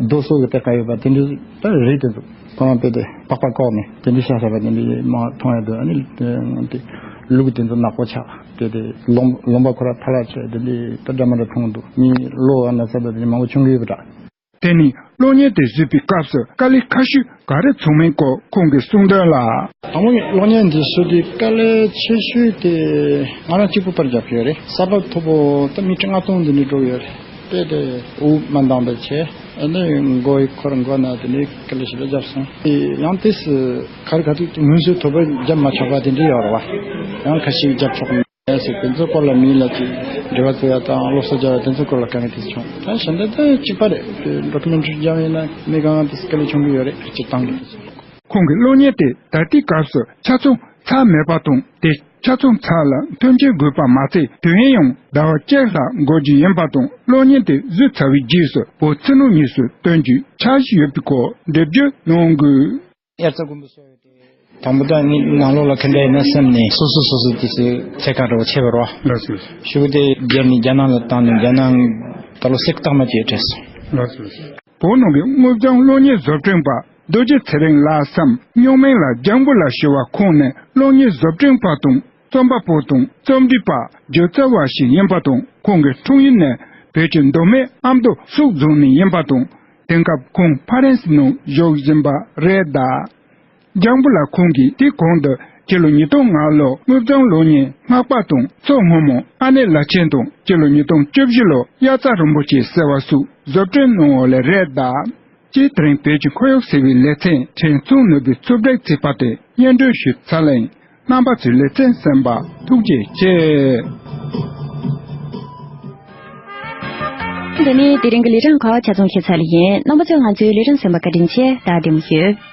རྡོ་སོལ་གྱི་གཏེར་ཁ་ཡོད་པ་དེ་འདྲ་ད་རེད་དེ་འདུག་ཁོ་རང་དཔེ་དེ་པགས་པ་བཀོག་ནས་དེ་འདྲ་བཞག་བཞག་པ་དེ་འདྲ་མ་མཐོང་ཡ་འདུག་ཨ་ནི་དེ་ལུག་དེ་ཚོ་ནག་པོ་ཆགས། དེ་དེ་ལུང་ལུང་པ་ཁོ་ར་ཕར་ལ་ཆད་དེ་འདི་ད་འདྲ་མ་འདྲ་མཐོང་འདུག་མི་ལོ་བ་ན་ཚ་དང་དེ་མང་པོ་བྱུང་གི་ཡོད་པ་འདྲ། དེ་ནི་གློག་བརྙན་དེ་བཟོས་པའི་སྐབས་སུ་དཀའ་ལས་ཁག་ཤོས་ག་རེ་བྱུང་མིན་སྐོར་ཁོང་གིས་གསུངས་དོན་ལ། དང་པོ་ནི་གློག་བརྙན་འདི་བཟོས་དུས་དཀའ་ལས་ཆེ་ཤོས་དེ་ང་རང་གཅིག་པུ་པར་རྒྱབ་ཡོད་རེད། ས་བབ་མཐོ་པོ་ད་མི་ཁྲི་ལྔ་སྟོང་འདི་ནས་འགྲོ་ཡོད་རེད། དཔེ་དེ་དབུགས་མ་འདང་བ་བྱས། ཨ་ནི་མགོ་ཡི་འཁོར་མགོ་ན་དེ་ནས་དཀའ་ལས་ཞེ་དྲག་བརྒྱབ་སོང་། དེ་ཡང་དེ་སུ་ག་རེ་ག་དུས་དངོས་སུ་ཐོབ་པ་བརྒྱབ་མ་ཆོག་པ་དེ་འདྲ་ཡོད་རེད་བ། ཡང་ཁ་ཤས་བརྒྱབ་ཆོག་མེད་ཟེར། དེ་ཚོ་སྐོར་ལ་མི་ལ་ཅིག་འབྲེལ་བ་བཙུགས་ཡ་དང་སློབ་གསོ་རྒྱག་ཡ་དེ་ཚོ་སྐོར་ལ་དཀའ་ངལ་དེ་བྱུང་། ད་གཞན་དག་ད་གཅིག་པ་རེད། དེ་ཌོ་ཀུ་མེན་ཊ་རི་བརྒྱབ་ཡིན་ན་མི་གང་ག་དེ་དཀའ་ལས་བྱུང་གི་ཡོད་རེད། སྤྱིར་བཏང་གི། ཁོང་གི་གློག་བརྙན་དེ་ད་ལྟའི་སྐབས་སུ་ཆ་ཚང་ཚར་མེད་པ་དང་དེ་ཆ་ཚང་ཚར་ལ་མཐུན་རྐྱེན་དགོས་པ་མ་ཚད་དུས་ཡུན་ཡང་ཟླ་བ་གཅིག་ལྷག་འགོར་རྒྱུ་ཡིན་པ་དང་། གློག་བརྙན་དེ་བཟོས་ཚར་བའི་རྗེས་སུ་བོད་ཕྱི་ནང་གཉིས་སུ་སྟོན་རྒྱུའི་འཆར་གཞི་ཡོད་པའི་སྐོར་འགྲེལ་བརྗོད་གནང་དགོས། དབྱར་རྩྭ་དགུན་འབུ་གསོ་ཡོད་དེ། དང་པོ་ད་ནི་ནང་ལོགས་ལ་ཁེ་འདྲ་ཡིན་ན་བསམ་ནས་སོ་སོ་སོ་སོ་དེ་ཚོའི་ཚད་བཀག་འདྲ་བོ་ཆད་པ་རེད་བ། ལགས་སོ། ཤུ་གུ་དེ་སྦྱར་ནས་རྒྱ་ནག་ལ་བཏང་ནས་རྒྱ་ནག་ད་ལོ་སེག་བཏགས་མ་བྱས་བྲེས་སོང་། ལགས་སོ། བོད་ནང་གི་དངོས་བྱུང་གློག་བརྙན་བཟོ་སྐྲུན་པ་རྡོ་རྗེ་ཚེ་རིང་ལགས་སམ་སྨྱུག་མིང་ལ་ལྗང་བུ་ལགས་ཞུ་བ་ཁོང་ནི་གློག་བརྙན་བཟོ་སྐྲུན་པ་དང་རྩོམ་པ་པོ་དང་རྩོམ་སྒྲིག་པ་སྒྱུ་རྩལ་བ་ཞིག་ཡིན་པ་དང་། ཁོང་གི་འཁྲུངས་ཡུལ་ནི་བོད་ཀྱི་མདོ་སྨད་ཨ་མདོ་སོག་རྫོང་ནས་ཡིན་པ་དང་། དེང་སྐབས་ཁོང་ཕ་རན་སི་ནང་བཞུགས་བཞིན་པ་རེད་གདའ། ལྗང་བུ་ལགས་ཁོང་གིས་དེ་གོང་དུ་སྤྱི་ལོ་ཉིས་སྟོང་ལྔ་ལོར་དངོས་བྱུང་གློག་བརྙན་སྔགས་པ་དང་མཚོ་སྔོན་མོ་ཨ་ནེ་བླ་ཆེན་དང་། སྤྱི་ལོ་ཉིས་སྟོང་བཅུ་བཞི་ལོར་དབྱར་རྩྭ་རིན་པོ་ཆེ་ཟེར་བ་སོགས་བཟོ་སྐྲུན་གནང་བ་ལས་རེད་གདའ། སྤྱིར་དེ་རིང་བོད་ཀྱི་ཁོར་ཡུག་ཟེར་བའི་ལེ་ཚན་ཕྲན་ཚུན་ནུས་པའི་རྩོམ་སྒྲིག་བྱས་པ་དེ་སྙན་སྒྲོན་ཞུས་ཚར་ལ་ཡིན། རྣམ་པ་ཚོས་ལེ་ཚན་གསན་པ་ཐུགས་རྗེ་ཆེ། འདི་ནི་དེ་རིང་གི་ལས་རིམ་ཁག་ཆ་ཚང་ཞུས་ཚར་ལ་ཡིན། རྣམ་པ་ཚོས་ང་ཚོའི་ལས་རིམ་གསན་པ་བཀའ་དྲིན་ཆེ། ད་བདེ་མོ་བྱོས།